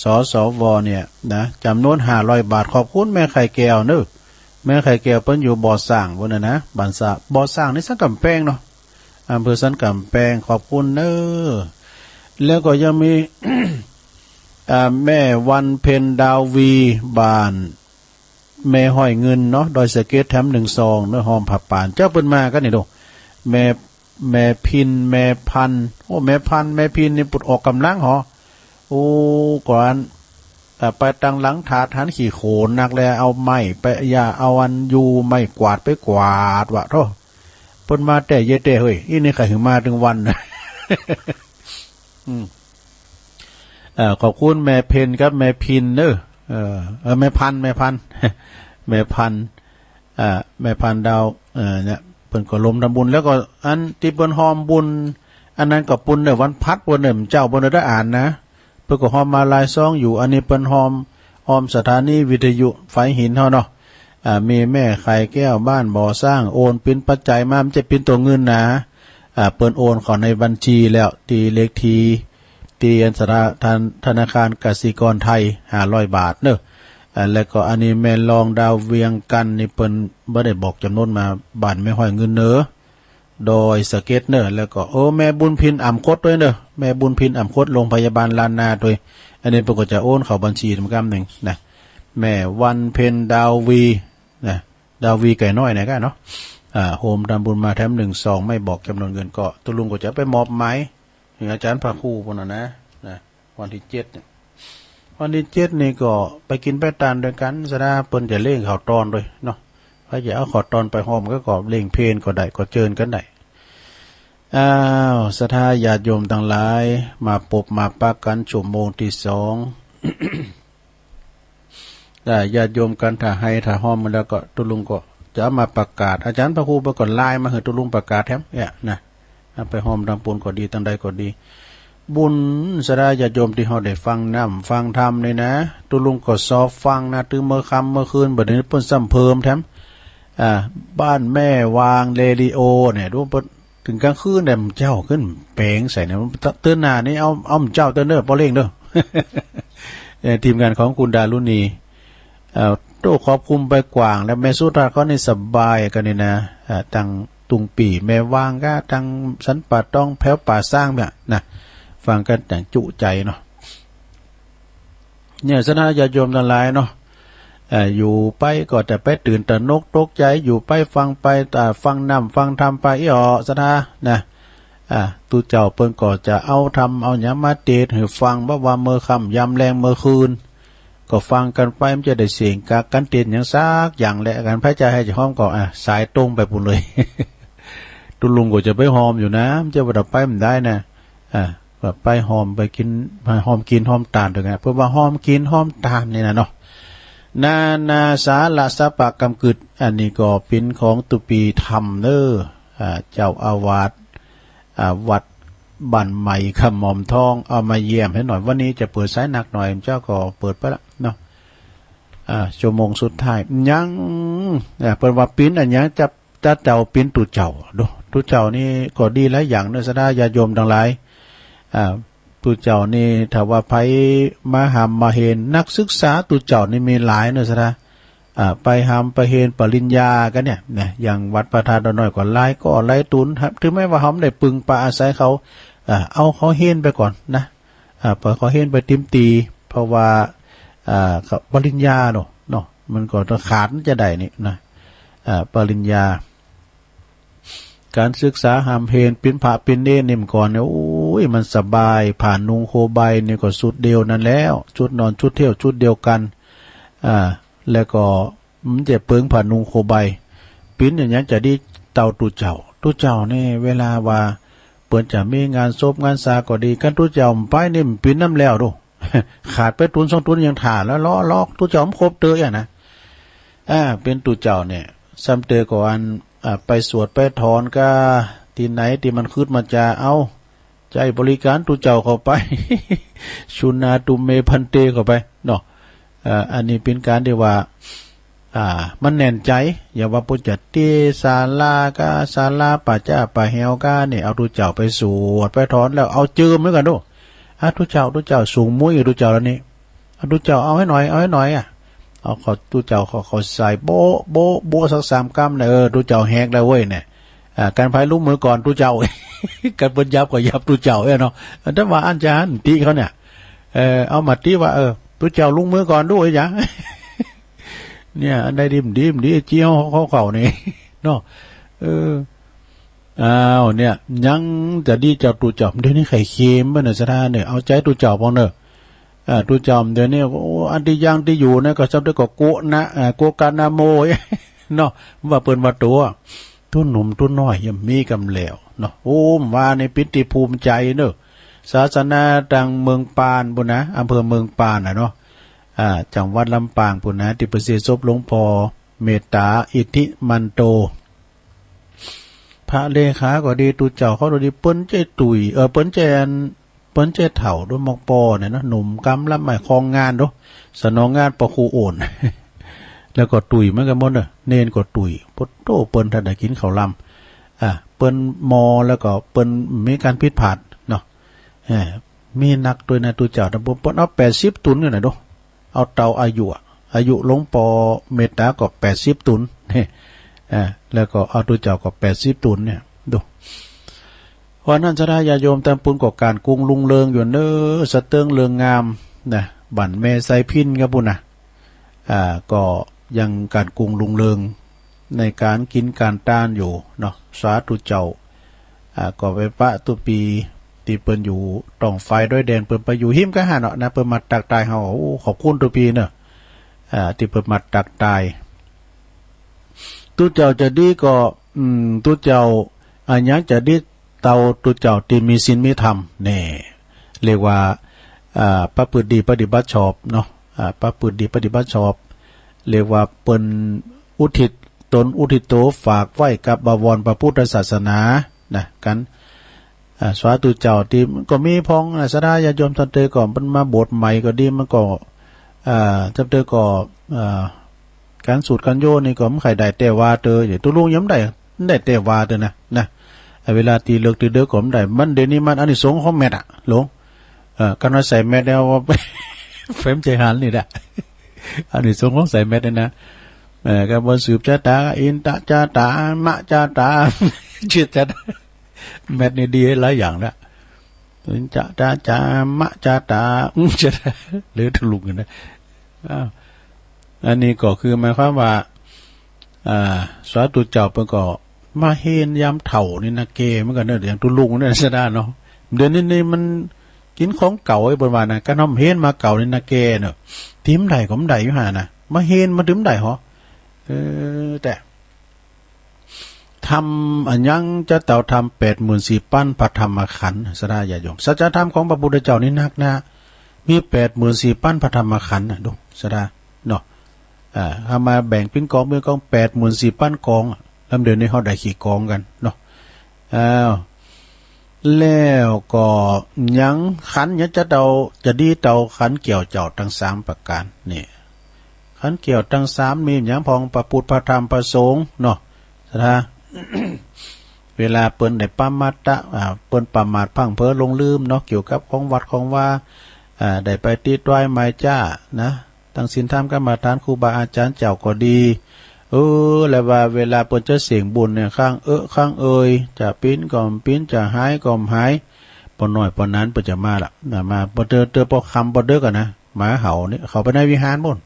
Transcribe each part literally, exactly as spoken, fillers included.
สสว เนี่ยนะ จำนวนห้าร้อยบาท ขอบคุณแม่ไข่แก้วเนอะ แม่ไข่แก้วเปิ้นอยู่บ่อสร้างพุ้นนะนะ บ้านสะ บ่อสร้างนี่สันกำแพงเนาะ อำเภอสันกำแพง ขอบคุณเนอะ แล้วก็ยังมี อ่า แม่วันเพ็ญ ดาววี บ้านแม่ห้อยเงินเนาะ ดอยสะเก็ด แถมหนึ่งซองเนอะ หอมผ้าป่าน เจ้าเปิ้นมากั๋นนี่ดู แม่ แม่พิน แม่พัน โอ้ แม่พัน แม่พินนี่ปุดออกกำลังหอ โอ้ ก่อน อ่า ไปตังหลังถาดหันขี้โคลนนักแล เอาไม้ไป อย่าเอาอันอยู่ไม้กวาดไปกวาดวะ โธ่ เปิ้นมาแต๊เยอะแต๊เฮ้ย อี้นี่ใค่หือมาตึงวัน อืม เอ่อ ขอบคุณแม่เพ็ญกับแม่พินเนอะ เอ่อ เอ่อ แม่พัน แม่พัน แม่พัน อ่า แม่พันดาว เอ่อ เนี่ย เปิ้นก็รวมทำบุญ แล้วก็อันตี้เปิ้นฮอมบุญ อันนั้นก็ปุ้นเนอะ วันพัดเปิ้นเนอะ เจ้าเปิ้นเนอะ ได้อ่านนะ เปิ้นก็ฮอมมาหลายซองอยู่ อันนี้เปิ้นฮอม ฮอมสถานีวิทยุฝายหินเฮาเนาะ อ่า มีแม่ไข่แก้วบ้านบ่อสร้าง โอนปินปัจจัยมา มันจะปินตั๋วเงินนะ อ่า เปิ้นโอนเข้าในบัญชีแล้ว ตี้เลขที่ ตี้อันสถา ธน- ธนาคารกสิกรไทย ห้าร้อยบาทเนอะ อ่า แล้วก็อันนี้แม่รองดาวเวียงจันทน์นี่เปิ้นบ่ได้บอกจำนวนมา บ้านแม่ห้อยเงินเนอะ ดอยสะเก็ดเนอะ แล้วก็ โอ้ แม่บุญพินอ่ำคดด้วยเนอะ แม่บุญพินอ่ำคด โรงพยาบาลล้านนาด้วย อันนี้เปิ้นก็จะโอนเข้าบัญชีนำกำหนึ่งนะ แม่วันเพ็ญ ดาววี นะ ดาววีไก่น้อยนะก้าเนาะ อ่า โฮมทำบุญมาแถมหนึ่งซอง ไม่บอกจำนวนเงิน ก็ตุ๊ลุงก็จะไปมอบหมาย ถึงอาจารย์พระครูพุ้นนะนะ นะ วันที่เจ็ดเนี่ย วันที่เจ็ดนี่ก็ไปกินไปตานด้วยกัน สะดาเปิ้นจะเลี้ยงข้าวตอนด้วยเนาะ ใผจะเอาข้าวตอนไปฮอมก็ ก็เลี้ยงเพลก็ได้ ก็เจิญกั๋นได้ อ้าว ศรัทธาญาติโยมตังหลาย มาปบมาปะกั๋นชั่วโมงตี้สอง ได้ญาติโยมกั๋น ถ้าไห้ถ้าฮอมมาแล้วก็ตุ๊ลุงก็จะเอามาประกาศ อาจารย์พระครูเปิ้นก็ไลน์มาหื้อตุ๊ลุงประกาศแถมเนี่ยนะ เอาไปฮอมทำบุญก็ดี ตังใดก็ดี บุญศรัทธาญาติโยมตี้เฮาได้ฟังน้ำฟังธรรมนี่นะ ตุ๊ลุงก็ซอฟังนะ ตึงเมื่อค่ำเมื่อคืน บัดนี้เปิ้นซ้ำเพิ่มแถม อ่า บ้านแม่วางเรดิโอเนี่ย ดูเปิ้น ตึงกลางคืนเนี่ย มันเจ้าขึ้นแปลงใส่เนี่ย เตื้อหน้านี่เอา เอามันเจ้าเตื้อเน้อ ปอเล้งเน้อ เอ่อ ทีมงานของคุณดารุณี เอ่อ โต้ครอบคลุมไปกว้าง แล้วแม่สุธาเขานี่สบายกั๋นนี่นะ อ่า ตังตุงปี๋ แม่วางก็ตังสันป่าตอง แผวป่าซางเนี่ยนะ ฟังกั๋นอย่างจุใจเนาะ เนี่ย ศรัทธาญาติโยมตังหลายเนาะ เอ่อ อยู่ไปก็จะไปตื่นตระหนกตกใจ อยู่ไปฟังไป อ่า ฟังน้ำฟังธรรมไป อี้ออ ศรัทธานะ อ่า ตุ๊เจ้าเปิ้นก็จะเอาธรรมเอาหยังมาเตสน์หื้อฟัง บ่ว่าเมื่อค่ำยามแลงเมื่อคืน ก็ฟังกั๋นไป มันจะได้เสี้ยงกั๊กกั๋นเตสน์หยังสักอย่างแหละ กั๋นไผจะไห้จะฮอมก็ อ่า สายตรงไปปู้นเลย ตุ๊ลุงก็จะไปฮอมอยู่นะ มันจะว่าจะไปบ่ได้นะ อ่า ก็ไปฮอมไปกิ๋น ฮอมกิ๋นฮอมตานด้วยกั๋น เปิ้นว่าฮอมกิ๋นฮอมตานนี่นะเนาะ นานาสาระสะปะกำกึด อันนี้ก็เป๋นของตุ๊ปีธรรมเน้อ อ่า เจ้าอาวาส อ่า วัดบ้านใหม่ขมอมทอง เอามาเยี่ยมให้หน่อย วันนี้จะเปิดสายหนักหน่อย เจ้าก็เปิดไปละเนาะ อ่า ชั่วโมงสุดท้าย ยัง อ่า เปิ้นว่าเป๋นอันหยังจะ ตาเจ้าเป๋นตุ๊เจ้า ดู ตุ๊เจ้านี่ก็ดีหลายอย่างเนอะ ศรัทธาญาติโยมตังหลาย อ่า ตุ๊เจ้านี่ถ้าว่าไผมาฮ่ำมาเฮน นักศึกษาตุ๊เจ้านี่มีหลายเนอะ ศรัทธา อ่า ไปฮ่ำไปเฮนปริญญากั๋นเนี่ย นะ อย่างวัดพระธาตุดอยน้อยก็หลายก็หลายตุ๊นครับ ถึงแม้ว่าเฮาบ่ได้ปึงปะอาศัยเขา อ่า เอาเขาเฮนไปก่อนนะ อ่า ปล่อยเขาเฮนไปเต็มตี้ เพราะว่า อ่า เขาปริญญาเนาะ เนาะ มันก็ต้องขาดมันจะได้นี่นะ อ่า ปริญญา ก๋านศึกษาฮ่ำเฮนเป๋นพระเป๋นเณรนี่มันก่อนเนี่ย โอ้ย มันสบาย ผ้านุ่งโคใบนี่ก็ชุดเดียวนั้นแล้ว ชุดนอนชุดเที่ยวชุดเดียวกั๋น อ่า แล้วก็ มันจะเปิงผ้านุ่งโคใบ เป๋นอย่างหยังจะดีเต้าตุ๊เจ้า ตุ๊เจ้านี่เวลาว่าเปิ้นจะมีงานศพงานสาก็ดี คันตุ๊เจ้าบ่ไปนี่มันเป๋นนำแล้วดู ขาดไปตุ๊นสองตุ๊นยังถ่าแล้ว เลาะเลาะตุ๊เจ้ามันครบเตออย่างนะ อ่า เป๋นตุ๊เจ้าเนี่ย ซ้ำเตอก็อัน อ่า ไปสวดไปถอนก้า ตี้ไหนตี้มันคืดมาจา เอา ใจ๊บริการตุ๊เจ้าเข้าไป ชุนาตุเมภันเตเข้าไปเนาะ เอ่อ อันนี้เป๋นก๋านตี้ว่า อ่า มันแน่นใจ๋ อย่างว่าปุจจเตศาลาก้า ศาลาป่าจ๊าป่าแฮวก้านี่ เอาตุ๊เจ้าไปสวดไปถอนแล้วเอาเจิมเหมือนกั๋นดู อ่ะ ตุ๊เจ้า ตุ๊เจ้า สูงมุ้ยตุ๊เจ้าแล้วนี่ เอา ตุ๊เจ้า เอาให้หน่อย เอาให้หน่อยอะ เอา เขา ตุ๊เจ้า เขา เขาใส่ โบ๊ะ โบ๊ะ โบ๊ะ สักสามกำเนี่ย เออ ตุ๊เจ้าแหกแล้วเว้ยเนี่ย อ่า กันไผลงมือก่อน ตุ๊เจ้า กันเปิ้นหยาบก็หยาบ ตุ๊เจ้า เอ้ยเนาะ แต่ว่าอันจะหันติเขาเนี่ย เออ เอามาติว่า เออ ตุ๊เจ้าลงมือก่อนดู ไอ้หยัง เนี่ย อันใดดีมดีมดี เจียวเขา เขานี่ เนาะ เออ อ้าว เนี่ย ยังจะดีเจ้า ตุ๊เจ้า เดี๋ยวนี้ใครเค็มบ่เนี่ย ศรัทธาเนี่ย เอาใจตุ๊เจ้าพองเนอะ อ่า ตุ๊เจ้า เดี๋ยวนี้ โอ้ อันตี้ยังตี้อยู่เนี่ย ก็ซ้ำเตื้อก็โกะนะ อ่า โกะกานะโม เนาะ ว่าเปิ้นว่าตัว ตุ๊หนุ่มตุ๊น้อยยังมีกำแล้วเนาะ โอ้ ว่าในปิติภูมิใจเนอะ ศาสนาตังเมืองปานปุ้นนะ อำเภอเมืองปานน่ะเนาะ อ่า จังหวัดลำปางปุ้นนะ ตี้เปิ้นเสียศพหลวงพ่อเมตตาอิทธิมันโต พระเลขาก็ดี ตุ๊เจ้าเขาก็ดี เปิ้นเจ้าตุ้ย เออ เปิ้นเจ้าอัน เปิ้นเจ้าเฒ่าด้วย หมอกปอเนี่ยนะ หนุ่มกำลังไม่คลองงานดู สนองงานปอครูโอน แล้วก็ตุ้ยเหมือนกันหมดเนอะ เณรก็ตุ้ย โพดโธ่ เปิ้นทันได้กินข้าวลำ อ่ะ เปิ้นมอ แล้วก็เปิ้นมีการผิดพลาดเนาะ เออ มีนักด้วยนะ ตุ๊เจ้านะ เปิ้น เปิ้นเอาแปดสิบตุนเนี่ยนะดู เอาเต่าอายุอะ อายุหลวงปอเมตตาก็แปดสิบตุน เออ แล้วก็เอาตุ๊เจ้าก็แปดสิบตุนเนี่ย ดู เพราะนั้นศรัทธาญาติโยมตำปูนก็ก๋านกุงรุงเริงอยู่เนอะ สะเติงเริงงามนะ บ้านแม่ไซพินครับปุ้นนะ อ่า ก็ยังก๋านกุงรุงเริงในก๋านกินก๋านตานอยู่เนาะ สาธุเจ้า อ่า ก็ไปปะตุ๊ปี ตี้เปิ้นอยู่ต่องฝ่ายด้อยแดน เปิ้นไปอยู่ฮิมกั๋นหั้นเนาะนะ เปิ้นมาตักตายเฮา โอ้ ขอบคุณตุ๊ปีเนอะ อ่า ตี้เปิ้นมาตักตาย ตุ๊เจ้าจะดีก็ อืม ตุ๊เจ้า อะหยังจะดีเต้าตุ๊เจ้าตี้มีศีลมีธรรม แน่ เรียกว่า อ่า ประพฤติดีปฏิบัติชอบเนาะ อ่า ประพฤติดีปฏิบัติชอบ เรียกว่าเปิ้นอุทิศตนอุทิศโตฝากไว้กับบวรพระพุทธศาสนานะ กัน อ่า สาธุเจ้า ตี้ก็มีพองนะ ศรัทธาญาติโยม ตำเตอก่อนเปิ้นมาโบสถ์ใหม่ก็ดี มันก็ อ่า ตำเตอก็ อ่า ก๋านสูตรก๋านโยนี่ก็มันใค่ได้แต่ว่าเตอ ตุ๊ลุงยังได้ ได้แต่ว่าเตอนะ นะ ไอ้เวลาตี้เลิกตี้เดิกก็มันได้ มันเดี๋ยวนี้มันอานิสงส์ของแมสอะ หลวง เออ กันว่าใส่แมสแล้ว เฟ้มใจหันนี่แหละ อานิสงส์ของใส่แมสเนี่ยนะ เออ ก็บ่สืบชะตา อินตะชะตา มะชะตา จิตชะตา แมสนี่ดีหลายอย่างนะ อินจะตาจามะชะตา อืม ชะตา หรือตุ๊ลุงนะ อ้าว อันนี้ก็คือหมายความว่า อ่า สาธุเจ้าเปิ้นก็มาเฮนยามเฒ่านี่นะ แก่เหมือนกันเนอะ อย่างตุ๊ลุงเนี่ย ศรัทธาเนาะ เดี๋ยวนี้นี่มันกินของเก่า ไอ้เปิ้นว่านะ กะน้อมเฮนมาเก่านี่นะ แก่เนอะ ตี้มันได้ก็มันได้อยู่หั่นนะ มาเฮนมาตี้มันได้หอ เออ แต่ ธรรมอะหยังจะเต้าธรรมแปดหมื่นสี่ปันพระธรรมขันธ์ ศรัทธาญาติโยม สัจธรรมของพระพุทธเจ้านี่นักนะ มีแปดหมื่นสี่ปันพระธรรมขันธ์นะ ดู ศรัทธา เนาะ อ่า เอามาแบ่งปิ้นกอง ปิ้นกอง แปดหมื่นสี่ปันกองอะ แล้วเดี๋ยวนี้เฮาได้กี่กองกั๋นเนาะ อ้าว แล้วก็ยังขันธ์ยังจะเต้า จะดีเต้าขันธ์เกี่ยวเจ้าตังสามประก๋าน นี่ ขันธ์เกี่ยวตังสามมีหยังพอง พระพุทธ พระธรรม พระสงฆ์เนาะ ศรัทธา เวลาเปิ้นได้ประมาท อ่า เปิ้นประมาทพลั้งเผลอหลงลืมเนาะ เกี่ยวกับของวัดของวา อ่า ได้ไปติดตวยหมายจ๊านะ ตั้งศีลทำกรรมฐานครูบาอาจารย์เจ้าก็ดี เออ แล้วว่าเวลาเปิ้นจะเสี้ยงบุญเนี่ย ข้างเออข้างเอย จะปิ้นก็ปิ้น จะหายก็หาย ปอน้อยปอนั้นเปิ้นจะมาละนะ มาปอเต๊อะเต๊อะ ปอค่ำปอเดิกอะนะ หมาเห่าเนี่ย เข้าไปในวิหารปู้น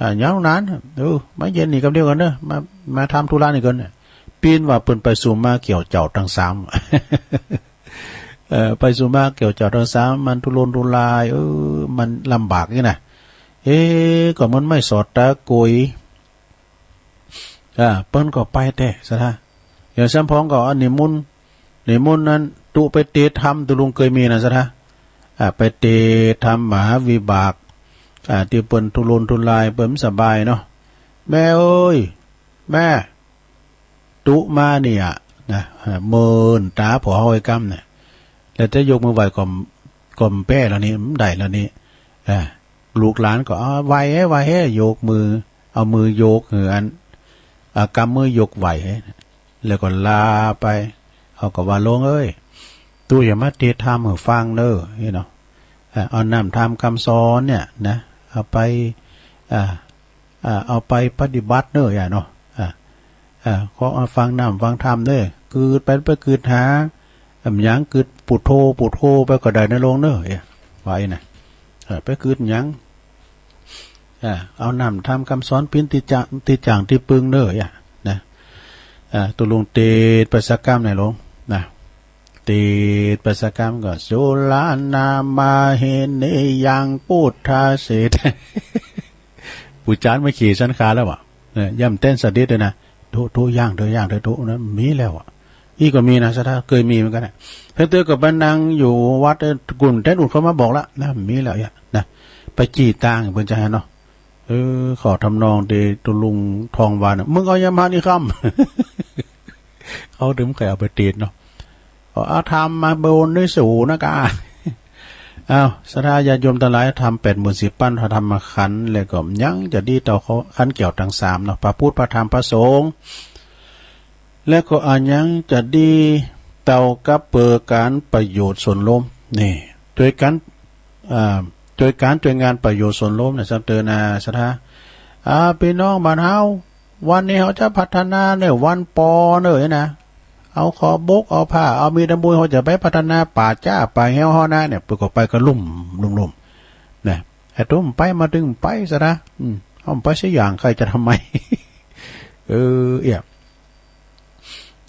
อ่า ยาวนาน เออ มาเย็นนี่กำเดียวกั๋นเนอะ มา มาทำธุระนี่ก่อนเนี่ย ปิ้นว่าเปิ้นไปสู่มาเกี่ยวเจ้าตังสาม เอ่อ ไปสู่มาเกี่ยวเจ้าตังสาม มันทุรนทุราย เออ มันลำบากนี่นะ เอ๊ะ ก็มันไม่สอดตาโกย อ่า เปิ้นก็ไปแต๊ ศรัทธา อย่างซ้ำพองก็อันนิมนต์ นิมนต์นั้น ตุ๊ไปเตธรรม ตุ๊ลุงเกยมีนะ ศรัทธา อ่า ไปเตธรรมมหาวิบาก อ่า ตี้เปิ้นทุรนทุราย เปิ้นบ่สบายเนาะ แม่เอ้ย แม่ ตุ๊มาเนี่ยนะ อ่า เมินต๋าผ่อเฮาไอ้กำเนี่ย แล้วจะยกมือไหว้ก็ ก็แป๊แล้วนี่ บ่ได้แล้วนี่ อ่า ลูกหลานก็ เอา ไหว้เอ้ย ไหว้เอ้ย ยกมือ เอามือยกหื้ออัน อ่า กำมือยกไหว้ แล้วก็ลาไป เขาก็ว่า หลวงเอ้ย ตุ๊อย่ามาเตธรรมหื้อฟังเน้อ นี่เนาะ เอ่อ เอาน้ำธรรมคำสอนเนี่ยนะ เอาไป เอ่อ เอ่อ เอาไปปฏิบัติเนอะ อย่าเนาะ เอ่อ เอ่อ ขอฟังน้ำฟังธรรมเนอะ กึดไป ไปกึดหา อะหยัง กึดพุทโธ พุทโธไปก็ได้นะลุงเนอะ เอ้ย ว่าอีนะ เออ ไปกึดหยัง เออ เอาน้ำธรรมคำสอนเป๋นตี้จะ ตี้จ้างตี้ปึงเนอะ เอ้ย นะ เออ ตกลงเตดไปสักกำหน่อยลุง นะ เตดไปสักกำก็ สุรานามาเฮเนยัง พุทธาเสด ผู้จานมาขี่สันขาแล้ววะ เนี่ย ย่ำเต้นสะดิดเลยนะ โถ โถ ย่างเถอะ ย่างเถอะ โถ นะ มีแล้วอะ อี้ก็มีนะ ศรัทธา เคยมีเหมือนกันนะ เพื่อนเตอก็ไปนั่งอยู่วัด เออ กุ่นเต้นอุ่นเขามาบอกละนะ มีแล้วอะนะ ไปจี้ตางเปิ้นจะหันเนาะ เออ ขอทำนองเดตุลุงทองวานน่ะ มึงเอายามานี่คำ เขาถึงเคยเอาไปตีดเนาะ ก็เอาธรรมมาบนด้วยสูนะกา อ้าว ศรัทธาญาติโยมตังหลาย ธรรมแปดหมื่นสี่พัน พระธรรมขันธ์ แล้วก็ยังจะดีต่อเขาขันธ์แก้วทั้งสามเนาะ พระพุทธ พระธรรม พระสงฆ์ แล้วก็อะหยังจะดีเต่ากับเปิดการประโยชน์ส่วนรวม นี่ โดยการ อ่า โดยการโดยงานประโยชน์ส่วนรวมเนี่ย ซ้ำเติมนะ ศรัทธา อ่า พี่น้องบ้านเฮา วันนี้เขาจะพัฒนาเนี่ย วันปอเนี่ยนะ เอาขอบก เอาผ้า เอามีดเอาบุย เขาจะไปพัฒนาป่าจ้าป่าแห้วเฮานะเนี่ย เปิ้นก็ไปกระลุ่มลุ่มลุ่ม นะ ไอ้ตุ้มไปมาดึงไปซะนะ อืม เอาไปสักอย่าง ใครจะทำไม เออ เอี่ย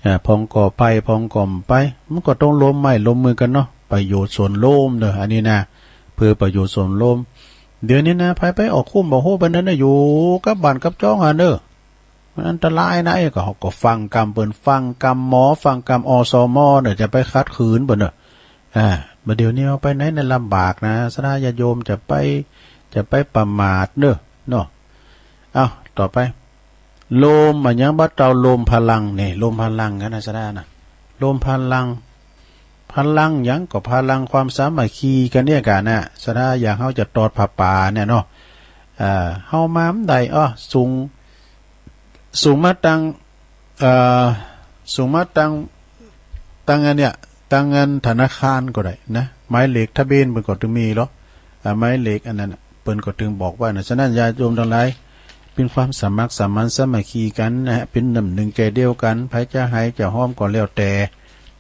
อ่า พองก็ไป พองก็บ่ไป มันก็ต้องร่วมไม้ร่วมมือกันเนาะ ประโยชน์ส่วนรวมเนอะ อันนี้นะ เพื่อประโยชน์ส่วนรวม เดี๋ยวนี้นะ ไผไปออกคุ้มบ่ฮู้ปานนั้นนะ อยู่กับบ้านกับจ้องหั้นเนอะ มันอันตรายนะ เอ้ย ก็ ก็ฟังกำเปิ้น ฟังกำหมอ ฟังกำ อสม เนอะ จะไปขัดขืนเปิ้นเนอะ อ่า บัดเดี๋ยวนี้เอาไปไหนน่ะลำบากนะ ศรัทธาญาติโยม จะไป จะไปประมาทเนอะ เนาะ เอ้า ต่อไป ลมอะหยังบ่เต่า ลมพลัง นี่ ลมพลังกันนะ ศรัทธานะ ลมพลัง พลังหยังก็พลังความสามัคคีกันเนี่ยกันนะ ศรัทธา อย่างเฮาจะตอดผ้าป่าเนี่ยเนาะ เอ่อ เฮามาบ่ได้ อ้อ ส่ง ส่งมาตัง เอ่อ ส่งมาตัง ตังอันเนี่ย ตังอันธนาคารก็ได้นะ หมายเลขทะเบียนเปิ้นก็ตึงมีหรอ อ่า หมายเลขอันนั้นน่ะ เปิ้นก็ตึงบอกไว้นะ ฉะนั้นญาติโยมทั้งหลาย เป็นความสมัครสมานสามัคคีกันนะฮะ เป็นน้ำหนึ่งใจเดียวกัน ไผจะไห้จะฮ้อมก็แล้วแต่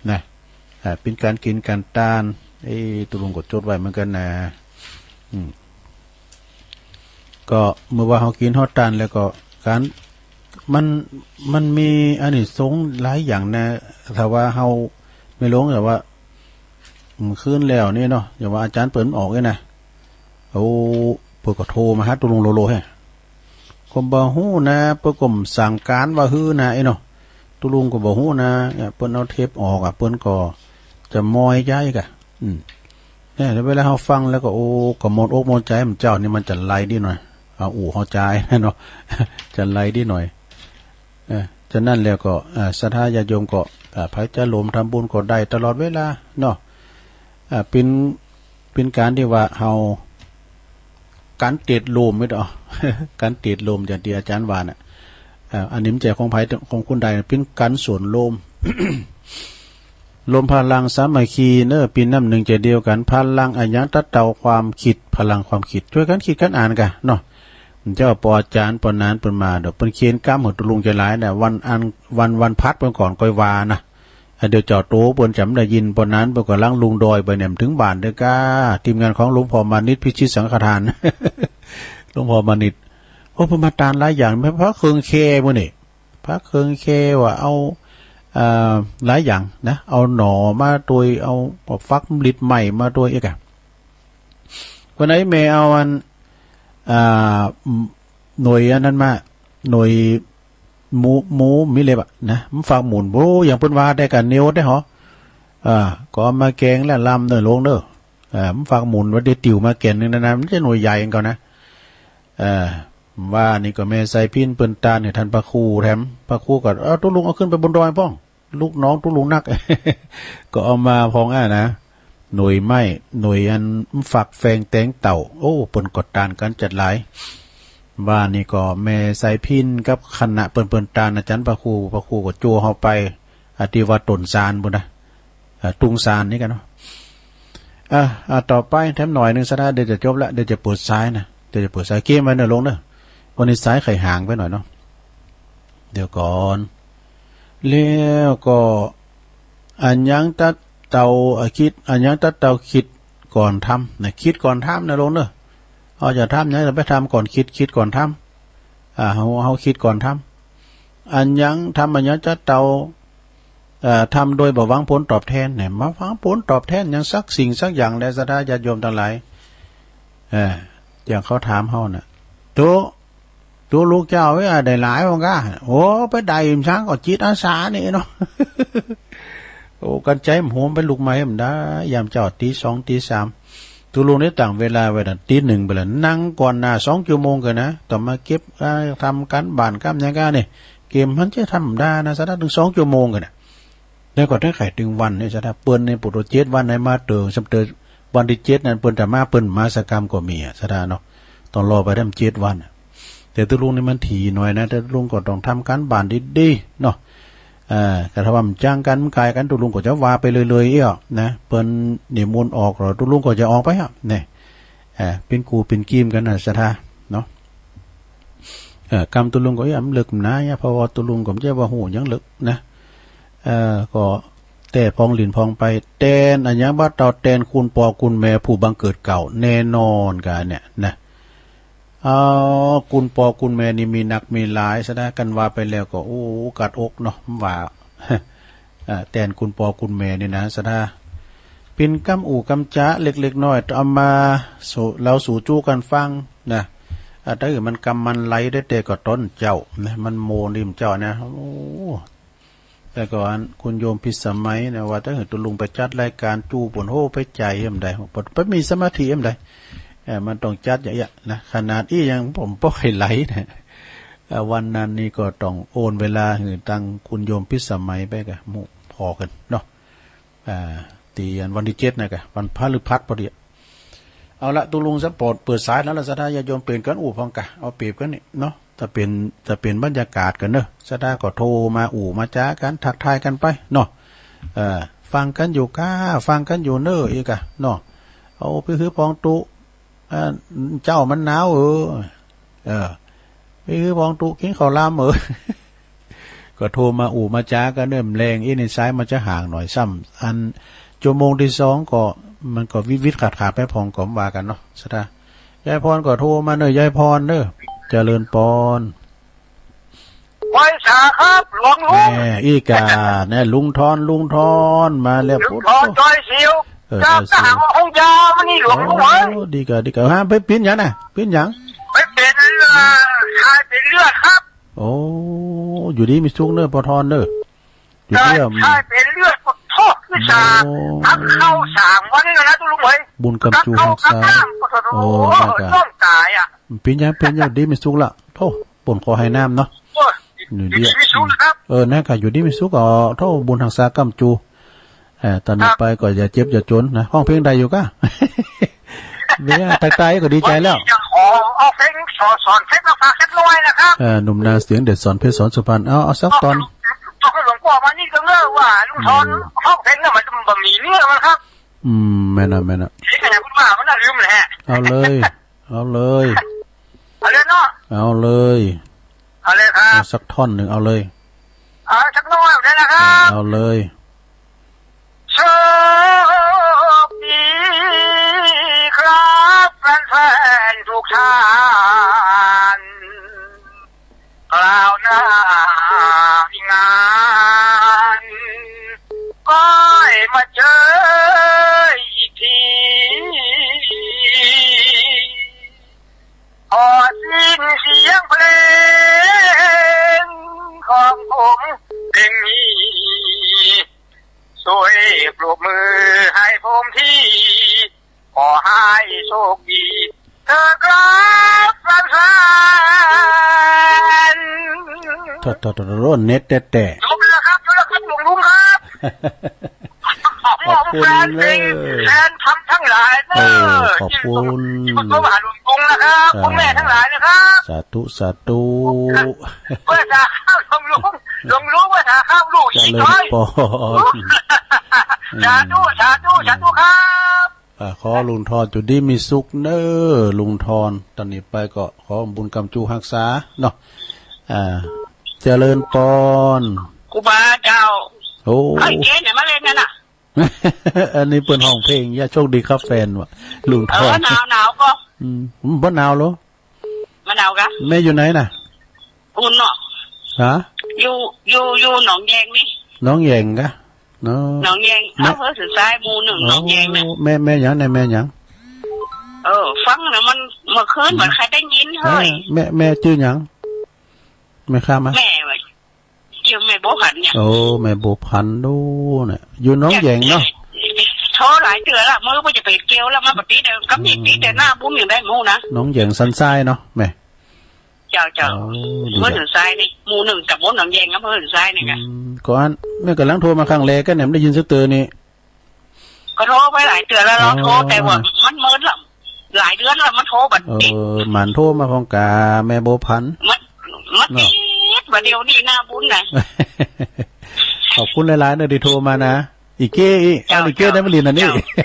นะ อ่า เป็นการกินการตาน เอ้ย ตกลงก็จดไว้เหมือนกันนะ อืม ก็เมื่อว่าเฮากินเฮาตานแล้วก็ การ มัน มันมีอานิสงส์หลายอย่างนะ ถ้าว่าเฮา แม่หลวง แต่ว่า มื้อคืนแล้วนี่เนาะ อย่างว่าอาจารย์เปิ้นออกนี่นะ โอ้ เปิ้นก็โทรมาหาตกลงโลโลแฮะ ก็บ่ฮู้นะ เปิ้นก็สั่งการว่าหื้อนะ ไอ้เนาะ ตกลงก็บ่ฮู้นะ เนี่ย เปิ้นเอาเทปออกอะ เปิ้นก็จะมอยใจกะ อืม เนี่ย เวลาเฮาฟังแล้วก็ โอ้ ก็หมดอกหมดใจ มันเจ้านี่มันจะไล่ดีหน่อย เอาอู้เฮาใจายเนาะ จะไล่ดีหน่อย เออ ฉะนั้นแล้วก็ อ่า ศรัทธาญาติโยมก็ อ่า ไผจะร่วมทำบุญก็ได้ตลอดเวลาเนาะ อ่า เป็น เป็นการที่ว่าเฮา การเตดโลมไม่ต้อง การเตดโลมอย่างที่อาจารย์ว่าน่ะ อ่า อันนี้มันใจของไผของคนใด เป็นการส่วนรวม รวมพลังสามัคคีเนอะ เป็นน้ำหนึ่งใจเดียวกัน พลังอะหยัง ตัดเต่าความคิด พลังความคิด ช่วยกันคิดกันอ่านกะเนาะ เจ้าปออาจารย์ปอนานเปิ้นมาดอก เปิ้นเขียนกำหื้อตกลงใจหลายนะ วันอัน วัน วันพัดเปิ้นก่อนค่อยว่านะ อันเดียวเจ้าโตเปิ้นจำได้ยินปอนนั้นเปิ้นก็ลังลงดอยไปเนี่ย ถึงบ้านเด้อกา ทีมงานของหลวงพ่อมานิต พิชิตสังฆทาน หลวงพ่อมานิต โอ้ เปิ้นมาตานหลายอย่าง แม่นพระเครื่องแค่มื้อนี่ พระเครื่องแค่ว่าเอา เอ่อ หลายอย่างนะ เอาหน่อมาตวย เอาฟักลิดใหม่มาตวยอีกอะ วันไหนแม่เอาอัน อ่า หน่วยอันนั้นมา หน่วยหมู หมูมีเล็บอะนะ มันฟักหมุน โอ้ อย่างเปิ้นว่าได้กันเหนียวได้หอ อ่า ก็เอามาแกงแล้วลำเนอะหลวงเนอะ อ่า มันฟักหมุนว่าได้ติวมาแก่นหนึ่งนะนะ มันจะหน่วยใหญ่กันนะ เอ่อ ว่านี่ก็แม่ไซพินเปิ้นตานให้ท่านพระครูแถม พระครูก็ เอาตุ๊ลุงเอาขึ้นไปบนดอยพ่อง ลูกน้องตุ๊ลุงนัก ก็เอามาพ่องอ่ะนะ หน่วยไม้ หน่วยอันฟักแฟงแตงเต่า โอ้ เปิ้นก็ตานกันจัดหลาย ว่านี่ก็แม่ไซพินกับคณะเปิ้น เปิ้นตานอาจารย์พระครู พระครูก็จั่วเฮาไป อ่ะ ที่วัดต้นซานพุ้นนะ อ่า ตุงซานนี่กันเนาะ อ่ะ อ่ะ ต่อไปแถมหน่อยหนึ่งซะนะ เดี๋ยวจะจบละ เดี๋ยวจะเปิดสายนะ เดี๋ยวจะเปิดสาย เกมไว้เนอะลุงเนอะ วันนี้สายไขห่างไปหน่อยเนาะ เดี๋ยวก่อน แล้วก็ อันยังตัดเตา อ่ะ คิด อันยังตัดเตาคิดก่อนทำนะ คิดก่อนทำนะลุงเนอะ เอาจะทำยังจะไปทำก่อนคิด คิดก่อนทำ อ่า เฮา เฮาคิดก่อนทำ อันยังทำ อันยังจะเตา เอ่อ ทำโดยบ่หวังผลตอบแทนเนี่ย มาหวังผลตอบแทนหยังสักสิ่งสักอย่างแล ศรัทธาญาติโยมตังหลาย เออ อย่างเขาถามเฮาน่ะ ตุ๊ ตุ๊ลูกเจ้าเอ้ย ได้หลายบ่กา โอ้ ไปได้อิหยังก็จิตอาสานี่เนาะ โอ้ กันใจมันโหมไปลุกมาให้มันได้ ยามเจ้าตีสองตีสาม ตุ๊ลุงได้ตั้งเวลาไว้น่ะ ตีหนึ่งไปแล้ว นั่งก่อนหน้าสองชั่วโมงกันนะ ต่อมาเก็บ อ่า ทำการบ้าน กำหยังกานี่ เกมมันจะธรรมดานะ ศรัทธา ถึงสองชั่วโมงกันนะ แล้วก็ได้ไขถึงวันนี่ ศรัทธา เปิ้นนี่ ปกติเจ็ดวันไหนมาเติม ซ้ำเติมวันที่เจ็ดนั้น เปิ้นจะมา เปิ้นมาสักกำก็มีอะ ศรัทธาเนาะ ต้องรอไปได้เจ็ดวันอะ แต่ตุ๊ลุงนี่มันถี่หน่อยนะ แต่ตุ๊ลุงก็ต้องทำการบ้านดีๆ เนาะ เอ่อ ก็ถ้าว่ามันจ้างกัน มันกายกัน ตุ๊ลุงก็จะว่าไปเลยๆ เอี้ยนะ เปิ้นนิมนต์ออก แล้วตุ๊ลุงก็จะออกไปอะ เนี่ย เอ่อ เป็นกูเป็นกีมกันนะ ศรัทธา เนาะ เอ่อ กำตุ๊ลุงก็ เอี้ย มันเลิกหนาเนี่ย เพราะว่าตุ๊ลุงก็ไม่ใช่ว่าฮู้หยังเลิกนะ เอ่อ ก็แต่พองหลินพองไป แตน อันยังบ่าเต่า แตนคุณปอคุณแม่ผู้บังเกิดเกล้า แน่นอนกันเนี่ยนะ เอ่อ คุณปอคุณแม่นี่มีนักมีหลาย ศรัทธา กันว่าไปแล้วก็ โอ้ กัดอกเนาะ ว่า เอ่อ แตนคุณปอคุณแม่นี่นะ ศรัทธา เป็นกำอู้กำจ๋าเล็กๆ น้อยๆ เอามาสู่ เล่าสู่จู้กันฟังนะ อ่า ถ้าหื้อมันกำมันไหลได้แต่ก็ต้นเจ้านะ มันโมริมเจ้านะ โอ้ แต่ก่อนคุณโยมพิสมัยนะ ว่าถ้าหื้อตุ๊ลุงไปจัดรายการจู้ ปนโฮไปใจเอ็มใด ปนไปมีสมาธิเอ็มใด เอ่อ มันต้องจัดอย่างเงี้ยนะ ขนาดอี้ยังผมบ่ให้ไหลนะ เอ่อ วันนั้นนี่ก็ต้องโอนเวลาหื้อตังคุณโยมพิสมัยไปกะหมู่พอกันเนาะ อ่า ตีอันวันที่เจ็ดนะกะ วันพฤหัสพอดีอะ เอาละ ตุ๊ลุงสปอร์ตเปิดสายแล้วละ ศรัทธาญาติโยมเปลี่ยนกันอู้พองกะ เอาเปรียบกันนี่เนาะ ถ้าเป็น ถ้าเป็นบรรยากาศกันเนอะ ศรัทธาก็โทรมาอู้มาจ๋ากัน ทักทายกันไปเนาะ เอ่อ ฟังกันอยู่ก้า ฟังกันอยู่เนอะ อีกอะเนาะ เอาไปหื้อพองตุ๊ อ่า เจ้ามันหนาวเออ เออ ไปหื้อพองตุ๊กินข้าวหลามเออ ก็โทรมาอู้มาจ๋ากันเนอะ แรงอี้นี่สายมันจะห่างหน่อย ซ้ำอันชั่วโมงที่สองก็ มันก็วิดวิดขาดขาดไปพองก็ว่ากันเนาะ ศรัทธา ยายพรก็โทรมาเนอะ ยายพรเนอะ เจริญปอน ไหว้สาครับ หลวงลุง แม่ อีกา เนี่ย ลุงทอน ลุงทอน มาแล้ว ลุงทอน โอ้โห จอยสิว เออ ครับ จอยสิว ก็หาว่าห้องยามันนี่ หลวงลุงเอ้ย โอ้ ดีกา ดีกา ฮะ ไปปิ้นหยังน่ะ ปิ้นหยัง ไปเป็น เอ่อ ถ่ายเป็นเลือดครับ โอ้ อยู่ดีมีสุขเนอะ ปอทอนเนอะ อยู่ดีอะ ใช่ เป็นเลือด ขอโทษ วิชา โอ้ พักเข้าสามวันแล้วนะ ตุ๊ลุงเอ้ย บุญกำจู พักเข้า ฮักษา พักล่าง โอ้ โอ้ นั่นกะ ต้องตายอะ ปิ้นหยัง ปิ้นหยัง ดีมีสุขละ โธ่ ปนขอให้น้ำเนาะ โอ้ย อยู่ดีอะ อยู่ดีมีสุขนะครับ เออ นั่นกะ อยู่ดีมีสุข ก็โธ่ บุญฮักษากำจู เอ่อ ตอนนี้ ครับ ไปก็อย่าเจ็บอย่าจนนะ ฮ้องเพลงได้อยู่ก้า เนี่ย ทักทายก็ดีใจแล้ว วันนี้จะขอเอาเพลงสอน สอนเพชรมาฝากสักหน่อยนะครับ เอ่อ หนุ่มนาเสียงเด็ดสอนเพชรสอนสุพรรณ เอา เอาสักตอน เอา เอาหลวงพ่อมานี่ก็เงอะว่า ลุงทอน อืม ฮ้องเพลงน่ะมันบ่มีเนื้อมันครับ อืม แม่นอะ แม่นอะ เสียงอะไรพูดมามันน่ะลืมแหละ เอาเลย เอาเลย เอาเลยเนาะ เอาเลย เอาเลยครับ เอาสักท่อนหนึ่ง เอาเลย เอาสักหน่อยได้นะครับ เอาเลย โชคดีครับแฟนๆทุกท่าน คราวหน้ามีงานค่อยมาเจออีกที ขอสิ้นเสียงเพลงของผมเพลงนี้ ช่วยปรบมือให้ผมที ขอให้โชคดีเถอะครับแฟนๆ โธ่ โธ่ โธ่ โธ่ เน็ตแต๊ๆ จบแล้วครับ จบแล้วครับ หลวงลุงครับ ขอบคุณเด้อ แฟนเพลง แฟนธรรมทั้งหลายเด้อ เออ ขอบคุณ ที่มาโทรมาหาหลวงลุงนะครับ สาธุ คุณแม่ทั้งหลายนะครับ สาธุ สาธุ เพื่อจะเข้าหลวงลุง หลวงลุงเพื่อจะเข้าลูกอีก เจริญ ด้วย พร สาธุ สาธุ สาธุครับ อ่า ขอลุงทอนอยู่ดีมีสุขเน้อ ลุงทอน ตอนนี้ไปก็ขอบุญกำจูฮักษาเนาะ อ่า เจริญปอน ครูบาเจ้า โอ้ ไอ้เจ๊เนี่ยมาเล่นนั่นน่ะ อันนี้เปิ้นฮ้องเพลง อย่าโชคดีครับแฟน ว่ะ ลุงทอน เออ หนาว หนาวก็ อืม บ่หนาวเหรอ บ่หนาวกะ แม่อยู่ไหนน่ะ อุ่นเนาะ ฮะ อยู่ อยู่ อยู่หนองแยงนี่ หนองแยงกะ เนาะ หนองแยง แม่ อำเภอสันทราย หมู่หนึ่ง หนองแยงน่ะ โอ้ แม่ แม่หยังเนี่ย แม่หยัง เออ ฟังแล้วมัน เมื่อคืน อืม มันใครได้ยิน เฮ้ย เออ แม่ แม่ชื่อหยัง แม่ข้ามมา แม่ว่า ชื่อแม่บัวผันเนี่ย โอ้ แม่บัวผันดูเนี่ย อยู่หนองแยงเนาะ โทรหลายเทื่อละ มื้อบ่จะไปเกี่ยวแล้ว มาปฏิเดิม ก็มีติดแต่หน้าบุ้มอย่างได้หมู่นะ หนองแยงสันทรายเนาะ แม่ เจ้า เจ้า โอ้ ดี เมือง ละ สันทรายนี่ หมู่หนึ่ง ตำบลหนองแยง อำเภอสันทรายนี่กะ อืม ก่อน แม่กำลังโทรมาครั้งแรกก็เนี่ย ไม่ได้ยินสักเตือนนี่ ก็โทรไปหลายเทื่อแล้ว เราโทร อ๋อ แต่ว่ามันเมินละ หลายเดือนแล้ว มันโทรบัด เออ ติด หมั่นโทรมาพร้อมกะแม่บัวผัน มัน มัน เนาะ ติดบัดเดี๋ยวนี้หน้าบุ้มนะ ขอบคุณหลายๆ เนอะที่โทรมานะ อีกเก้อีก เจ้า อันอีกเก้ เจ้า ได้มาเล่นอันนี้ เจ้า ไม่ใช่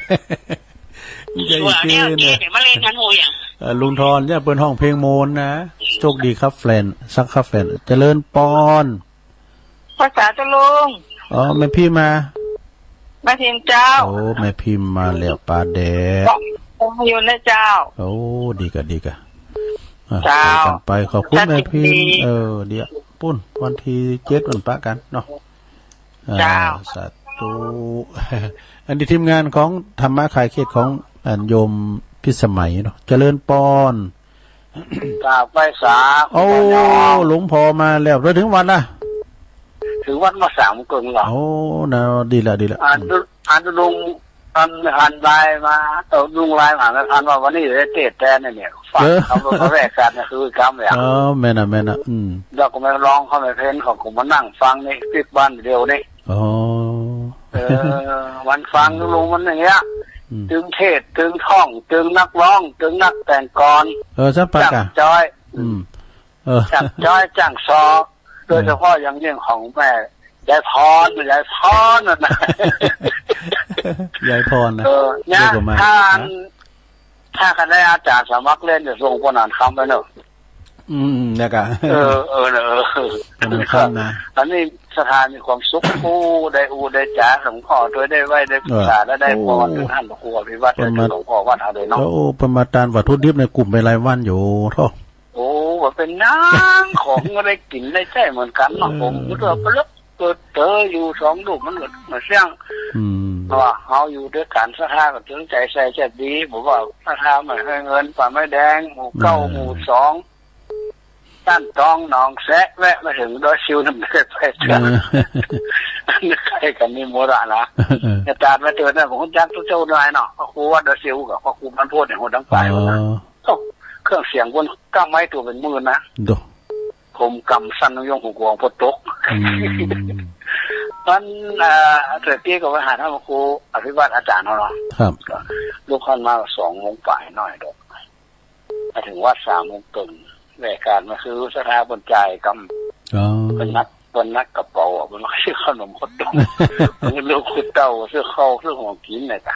อีกเก้ ว่าแล้ว เนี่ย เดี๋ยวมาเล่นกัน ฮู้หยัง เอ่อ ลุงทอนเนี่ยเปิ้นฮ้องเพลงโมนนะ โชคดีครับแฟน ซักครับแฟน เจริญปอน ภาษาตะลุง อ๋อ แม่พิมพ์มา แม่พิมพ์เจ้า โอ้ แม่พิมพ์มาแล้ว ปาแดด อยู่นะเจ้า โอ้ ดีกะ ดีกะ อ่ะ เจ้า ไปกันไป ขอบคุณ สวัสดี แม่พิมพ์ เออ เดี๋ยว ปุ้น วันที่เจ็ดวันปะกันเนาะ อ่า เจ้า สาธุ อันนี้ทีมงานของธรรมะคลายเครียดของ อันโยมพิสมัยเนาะ เจริญปอน กราบไหว้สา โอ้ หลวงพ่อมาแล้ว เราถึงวัดละ ถึงวัดมาสามกึ่งเหรอ โอ้ นะ ดีละ ดีละ อัน อันลุง อันหันไลน์มา เออ ลุงไลน์มา ไม่ทันว่าวันนี้ได้เทศน์แทนเนี่ย ฟัง เออ ขับรถมาแวะกันนะ คือกำเนี่ย เออ แม่นน่ะ แม่นน่ะ อืม แล้วก็ไม่ร้องเขาไม่เพ้นเขาก็มานั่งฟังนี่ ปิดบ้านเดียวนี่ อ๋อ เออ มันฟังลุงมันอย่างเงี้ย อืม ตึงเทศน์ ตึงท่อง ตึงนักร้อง ตึงนักแต่งกลอน เออ สักปากอะ จ้างจ้อย อืม เออ จ้างจ้อย จ้างซอ โดยเฉพาะอย่างยิ่งของแม่ ยายพร ยายพรนั่นนะ ยายพรนะ เออ เนี่ย เรียกว่ามา ถ้า ฮะ ถ้าคะแนนอาจารย์สมัครเล่นจะส่งคนอ่านคำไปเนอะ อืม แล้วก็ เออ เออ เออ คนอ่านคำนะ อันนี้ศรัทธามีความสุข ผู้ได้อู้ได้จ๋าหลวงพ่อ โดยได้ไหว้ได้บูชา เออ และได้พร โอ้ ท่านพระครูอภิวัตร เปิ้นมา และหลวงพ่อวัดเอาเลยเนาะ โอ้ เปิ้นมาตานวัตถุดิบในกลุ่มไปหลายวันอยู่ โธ่ โอ้ ว่าเป็นหยัง ของก็ได้กินได้ใช้เหมือนกันเนาะ เออ ผมก็ตัวปลึกเปิดเผยอยู่สองลูกมันก็มาเสี่ยง อืม เพราะว่าเฮาอยู่ด้วยกันศรัทธาก็ถึงใจใส่ใจดี ผมว่าศรัทธาไม่ให้เงินป่าไม้แดง หมู่เก้า เออ หมู่สอง ต้านตอง หนองแซะ แวะมาถึงดอยซิวนั่นไม่ได้ไปเทื่อ เออ อันนี้ใกล้กันนี่หมดละนะ เออ แต่ตาดมาเจอเนี่ย ผมจักทุกเจ้าหน่อยเนาะ พระครูวัดดอยซิวกับพระครูบ้านโพธิ์เนี่ย หัวดังไปหมดนะ อ๋อ โอ้ เครื่องเสียงบนก้าไม้ตัวเป็นหมื่นนะ โด ผมกำสั่นยงหัวกวางพอตก อืม มัน เอ่อ เกิดที่กับวิหารท่านพระครูอภิวัตรอาจารย์เขาเนาะ ครับ ก็ลุกขึ้นมาสองโมงปลายหน่อยดอก มาถึงวัดสามโมงครึ่ง รายการมาซื้อสถาบันจ่ายกำ อ๋อ เป็นนัก เปิ้นนักกระเป๋าอะ เปิ้นว่าซื้อขนมข้าวต้ม เปิ้นลูกคุณเต้าซื้อข้าวซื้อของกินน่ะจ้ะ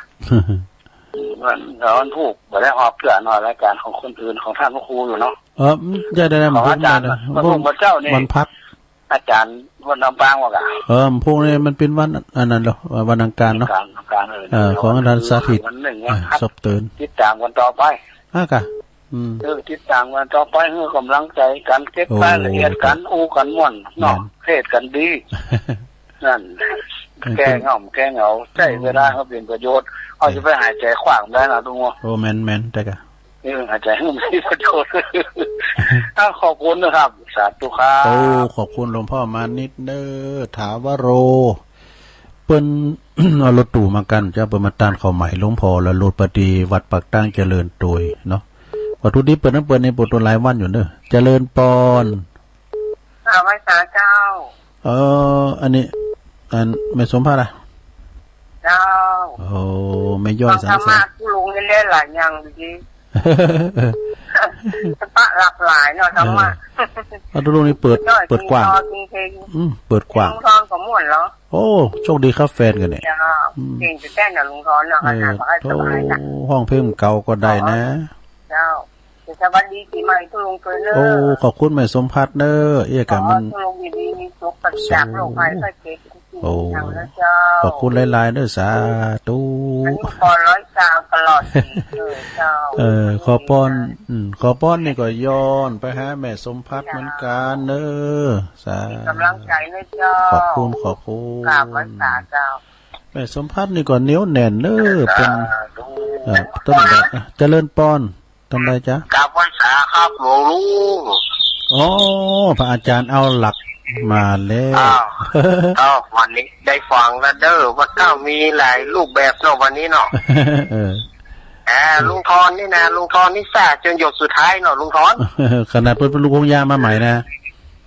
มัน แล้วมันผูกบ่ได้ออกเทื่อเนาะ รายการของคนอื่นของท่านพระครูอยู่เนาะ เออ อืม ใช่ ได้ ได้ ของอาจารย์ มันผูก มันผูก มันเจ้านี่ วันพัก อาจารย์วันลำปางว่าก่ะ เออ มันผูกนี่มันเป็นวันอันนั้นเหรอ วันอังคารเนาะ อังคาร อังคาร เออ เออ ของอาจารย์สาธิต วันหนึ่งวันพัก อ่ะ สอบเตือน ติดตามกันต่อไป อ่ะกะ อืม เออ ติดตามกันต่อไป ให้กำลังใจกัน เก็บ โอ้ รายละเอียดกัน อู้กันม่วนเนาะ แม่น เทศน์กันดี นั่น เออ แก้เหงา แก้เหงา ใช้เวลาให้เป็นประโยชน์ เอา เออ จะไปหายใจขวางได้นะลุงวะ โอ้ แม่น แม่น แต่กะ เออ หายใจให้มันมีประโยชน์ อ่ะ ขอบคุณนะครับ สาธุครับ โอ้ ขอบคุณหลวงพ่อมานิดเด้อ ถาวโร เปิ้น เอารถตู้มากัน เจ้า เปิ้นมาต้านข้าวใหม่หลวงพ่อ แล้วรถไปตี้วัดปากตางเจริญโตยเนาะ วัตถุดิบเปิ้นนั้นเปิ้นนี่ปลูกต้นหลายวันอยู่เด้อ เจริญปอน อ่า ไหว้สาเจ้า เอ่อ อันนี้ อันแม่สมภาคล่ะ เจ้า โอ้ แม่ย้อย ฟังธรรมะ สังสรรค์ ผู้ลุงนี่เล่นหลายอย่างดี สปะหลากหลายเนาะ เออ ธรรมะ เอา ตุ๊ลุงนี่เปิด เปิดกว้าง จริงๆ อืม เปิดกว้าง ลุงทอนก็ม่วนเหรอ โอ้ โชคดีครับแฟนกันเนี่ย เจ้า อืม เก่งแท้ๆ นะลุงทอนเนาะ เออ ขนาดว่าให้สบายนะ โอ้ ฮ้องเพลงเก่าก็ได้นะ เจ้า สวัสดีปีใหม่ตุ๊ลุงเตยเนอะ โอ้ ขอบคุณแม่สมภัทรเนอะ เอี้ยกะมัน ขอตุ๊ลุงอยู่ดีมีสุข ปราศจากโรคภัยไข้เจ็บ โอ้ ทางนะเจ้า ขอบคุณหลายๆ เด้อ สาธุ อันนี้ขอร้อยซาวตลอดปีเถิดเจ้า เออ ขอปอน อืม ขอปอนนี่ก็ย้อนไปหาแม่สมภัทรเหมือนกันเนอะ สาธุ เป็นกำลังใจนะเจ้า ขอบคุณ ขอบคุณ กราบไหว้สาเจ้า แม่สมภัทรนี่ก็เหนียวแน่นเนอะ เป็น สาธุ เอ่อ ต้นแบบ อ่ะ เจริญปอน ต้นใดจ๊ะ กราบไหว้สาครับหลวงลุง อ๋อ พระอาจารย์เอาหลักมาแล้ว อ้าว อ้าว วันนี้ได้ฟังแล้วเด้อ ว่าเจ้ามีหลายรูปแบบเนาะวันนี้เนาะ เออ อ่า ลุงทอนนี่นะ ลุงทอนนี่ซ่าจนหยดสุดท้ายเนาะลุงทอน ขนาดเปิ้นเป็นลูกคงยามาใหม่นะ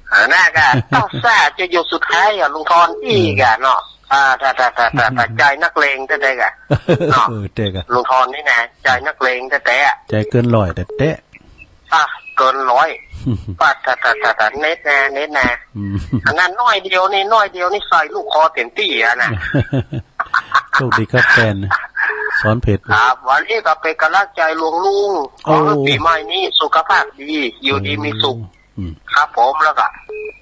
เออ น่ากะ ต้องซ่าจนหยดสุดท้ายอ่ะ ลุงทอนอี้กะเนาะ อ่า ถ้า ถ้า ถ้า ถ้า ถ้าใจนักเลงแท้ๆกะ เนาะ เออ แท้กะ ลุงทอนนี่นะ ใจนักเลงแท้ๆอะ ใจเกินร้อยแท้ๆ อ่ะ เกินร้อย ป้า ถ้า ถ้า ถ้า ถ้า เน็ตนะ เน็ตนะ อืม อันนั้นน้อยเดียวนี่ น้อยเดียวนี่ใส่ลูกคอเต็มตี้อะนะ โชคดีครับแฟน สอนเพจ ครับ วันนี้ก็เป็นกำลังใจหลวงลุง ขอให้ โอ้ ปีใหม่นี้สุขภาพดี อยู่ดีมีสุข อืม ครับผม แล้วก็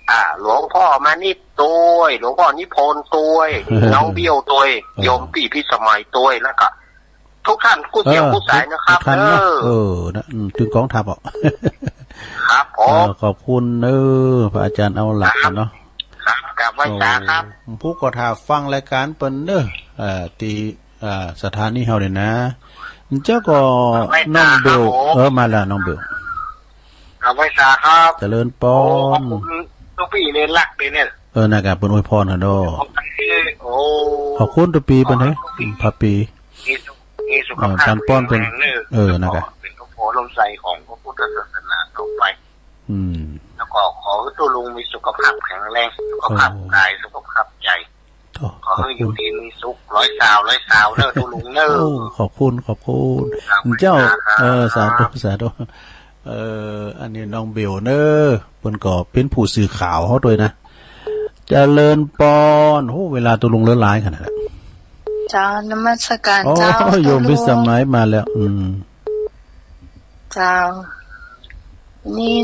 อ่า หลวงพ่อมานิดตวย หลวงพ่อนิพนธ์ตวย น้องเบี้ยวตวย เออ โยมปี้พิสมัยตวย แล้วก็ ทุกท่านกู้เสียง เออ กู้สายนะครับ ทุกท่านเนาะ เออ เออ นะ อืม ถึงกองทัพอ่ะ ครับผม เออ ขอบคุณเนอะ พระอาจารย์เอาหลักกันเนาะ ครับ กราบไหว้สาครับ โอ้ ผู้ก็ถ้าฟังรายการเปิ้นเนอะ เอ่อ ที่ เอ่อ สถานีเฮาเนี่ยนะ เจ้าก็ ไหว้สา น้องเบล ครับผม เออ มาแล้วน้องเบล กราบไหว้สาครับ เจริญปอน โอ้ ขอบคุณตุ๊ปี้เนรลักษณ์เลยเนี่ย เออ นะครับ เปิ้นอวยพรกันเนาะ โอ้ ขอบคุณตุ๊ปี้เปิ้นเฮ้ย ขอบคุณตุ๊ปี้ พระปี มีสุข มีสุขภาพ เออ ปานปอนเปิ้น แข็งแรงเนอะ เออ นะครับ เป็นพระโพธิ์ร่มไทรของพระพุทธศาสนาต่อไป อืม แล้วก็ขอให้ตุ๊ลุงมีสุขภาพแข็งแรง สุขภาพ โอ้ กาย สุขภาพใจ โอ้ ขอให้ ขอบคุณ อยู่ดีมีสุข ร้อยซาว ร้อยซาวเนอะตุ๊ลุงเนอะ โอ้ ขอบคุณ ขอบคุณ ครับ เจ้า ครับ เออ สาธุ สาธุ เอ่อ อันนี้น้องเบลเนอะ เปิ้นก็เป็นผู้สื่อข่าวเฮาด้วยนะ เจริญปอน โอ้ เวลาตุ๊ลุงเหลือหลายขนาดนั้น เจ้า นมัสการ โอ้ เจ้า โยม ตุ๊ลุง พิสมัยมาแล้ว อืม เจ้า นี่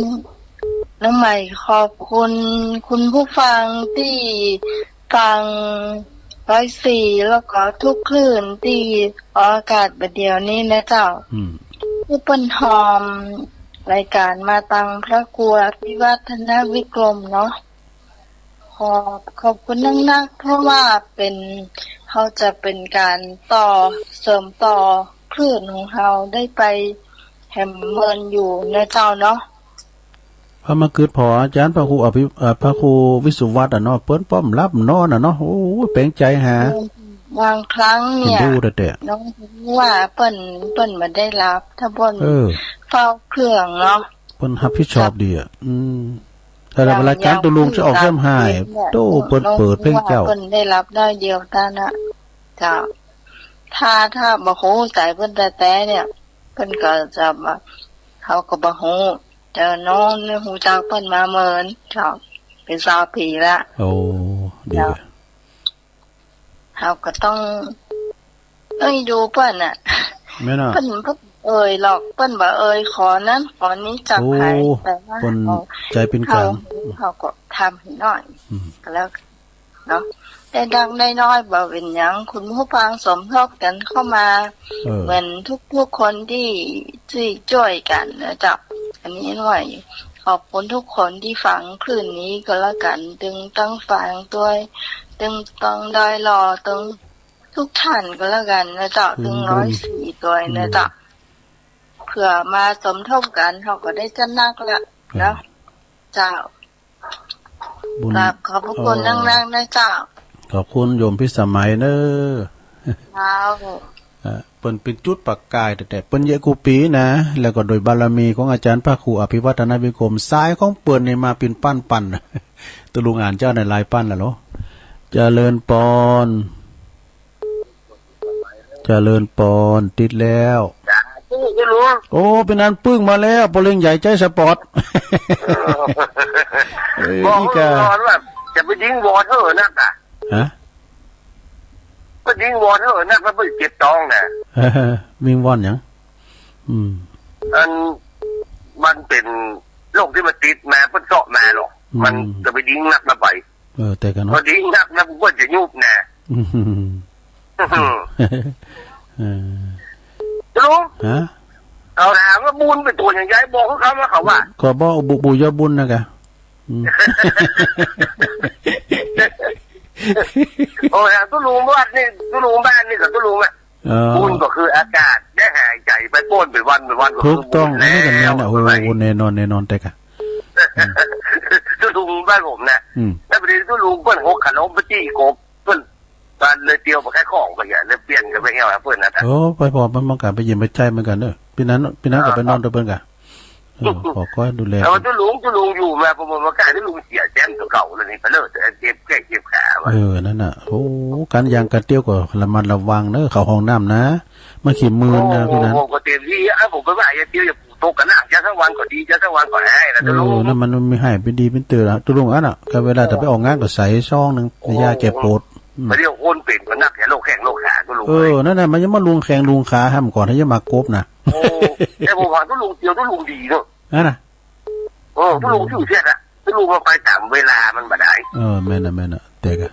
น้องใหม่ขอบคุณคุณผู้ฟังที่ฟังร้อยสี่ แล้วก็ทุกคลื่นที่ออกอากาศบัดเดี๋ยวนี้นะเจ้า อืม ที่เปิ้นฮอมรายการมาตังพระครูอภิวัฒนวิกรมเนาะ ขอบ ขอบคุณนักๆ เพราะว่าเป็น เขาจะเป็นการต่อ เสริมต่อคลื่นของเราได้ไปแหมเมินอยู่นะเจ้าเนาะ พระมากึ๊ดพออาจารย์พระครูอภิ เอ่อ พระครูวิสุวัฒน์อะเนาะ เปิ้นป้อมหลับนอนอะเนาะ โอ้ย แปลกใจหา บางครั้งเนี่ย เห็นดูแต่แต่ น้องว่าเปิ้น เปิ้นบ่ได้หลับ ถ้าเปิ้น เออ เฝ้าเครื่องเนาะ เปิ้นรับผิดชอบดีอะ อืม แต่ละเวลาจานตุ๊ลุงจะออกเยี่ยมห้าย โต้ เปิ้นเปิดเพลงเจ้า เปิ้นได้รับน้อยเดียวเต้านั้น เจ้า ถ้า ถ้าบ่ฮู้ใจเปิ้นแต๊ๆ เนี่ย เปิ้นก็จะมา เขาก็บ่ฮู้ แต่น้องนี่ฮู้จักเปิ้นมาเมิน เจ้า เป็นซาวปีละ โอ้ ดี เจ้า เฮาก็ต้อง เอ้ย ดูเปิ้นน่ะ แม่นอะ เปิ้น เปิ้นเอ่ยหรอก เปิ้นบ่เอ่ยขอนั้นขอนี้จากไผ โอ้ แต่ว่า เปิ้น เฮา ใจเป็นกลาง เฮา เฮาก็ทำให้หน่อย อืม ก็แล้วกันเนาะ ได้ดังได้น้อยบ่เป็นหยัง คุณผู้ฟังสมทบกันเข้ามา เออ เหมือนทุกๆ คนที่ ที่ช่วยกันนะเจ้า อันนี้หน่อย ขอบคุณทุกคนที่ฟังคลื่นนี้ก็แล้วกัน ตึงตั้งฟังด้วย ตึงต้องได้รอ ตึงทุกท่านก็แล้วกันนะเจ้า ตึง ตึง ร้อยสี่ ด้วยนะเจ้า อืม เผื่อมาสมทบกัน เขาก็ได้จัดหนักละเนาะ เออ เจ้า บุญ กราบขอบพระคุณ เอ่อ นักๆ นะเจ้า ขอบคุณโยมพิสมัยเนอะ เจ้า เอ่อ เปิ้นเป็นจุดประกายแต่ แต่เปิ้นเยอะกู้ปีนะ แล้วก็โดยบารมีของอาจารย์พระครูอภิวัฒนวิกรม สายของเปิ้นนี่มาเป็นปั้นๆ ตุ๊ลุงอ่านเจ้าในหลายปั้นแล้วเหรอ เจริญปอน เจริญปอน ติดแล้ว สา โอ้ เป็นอันปึ้งมาแล้ว ปอเล็งใหญ่ใจสปอร์ต เออ อีกอะ บอกว่าจะไปยิงบอลเถอะนะ ฮะ ก็ยิงบอลเถอะนะ มันไม่เจ็บท้องนะ วิ่งว่อนหยัง อืม อัน มันเป็นโรคที่มันติดมา เพิ่นเซาะมาหรอก อืม มันจะไปยิงนักนะไป เออ แต่กันเนาะ พอดีนักนะ กูก็จะยุบนะ อืม เออ ลุง ฮะ เขาถามว่าบุญเป็นตัวอย่างไร บอกเขาว่า เขาว่า ก็บอกบุ บุญยอดบุญนะกะ อืม โอ้ย ตุลุงบ้านนี่ ตุลุงบ้านนี่กับตุลุงอะ เออ บุญก็คืออากาศ ได้หายใจไปโป้นไปวันไปวันก็คือ ถูกต้อง บุญ อันนี้ก็แม่นอะ แล้ว โอ้โห แน่นอน แน่นอน แต่กะ อืม ตุลุงบ้านผมนะ อืม แล้วพอดีตุลุงเปิ้นหกขนมไปจี้กบ เปิ้นตอนเลยเตียวไปขายของไปเนี่ย เลยเปลี่ยนกันไปเหี่ยวหาเปิ้นนะ โอ้ ไปพอมันเหมือนกัน ไปยืมไปใช้เหมือนกันเนอะ พี่นั้น พี่นั้นก็ไปนอนด้วยเปิ้นกะ เออ ขอก้อยดูแล แต่ว่าตุลุง ตุลุงอยู่มาประมาณว่าใกล้ตุลุงเสียแชมป์ตัวเก่าแล้วนี่ ไปเลิกเจ็บแข้งเจ็บขาว่ะ เออ นั่นน่ะ โอ้ การย่างการเตียวก็ระมัดระวังเนอะ เข้าห้องน้ำนะ มันขี้มืนนะ โอ้ พี่นั้น ผมก็เต็มที่ อ่ะ ผมไปว่าอย่าเตียวอย่าปลูกตกกันนะ จะสักวันก็ดี จะสักวันก็หายนะ เออ ตุลุง นั่นมันไม่ให้เป็นดีเป็นเตือนละ ตุลุงอันน่ะ ก็เวลาจะไปออกงานก็ใส่ซองหนึ่ง โอ้ ยาแก้ปวด อืม ไปเรียกคนเป็นมันนักแค่โรคแข้งโรคขา ตุลุง เออ เอ้ย นั่นน่ะ มันยังมาลุงแข้งลุงขาห้ามก่อน ให้ยังมากบนะ โอ้ แต่ผมว่าตุลุงเตียวตุลุงดีเนอะ นั่นน่ะ เออ ตุลุงชื่อเสียดอะ ตุลุงก็ไปตามเวลามันบ่ได้ เออ แม่นน่ะ แม่นน่ะ แต่กะ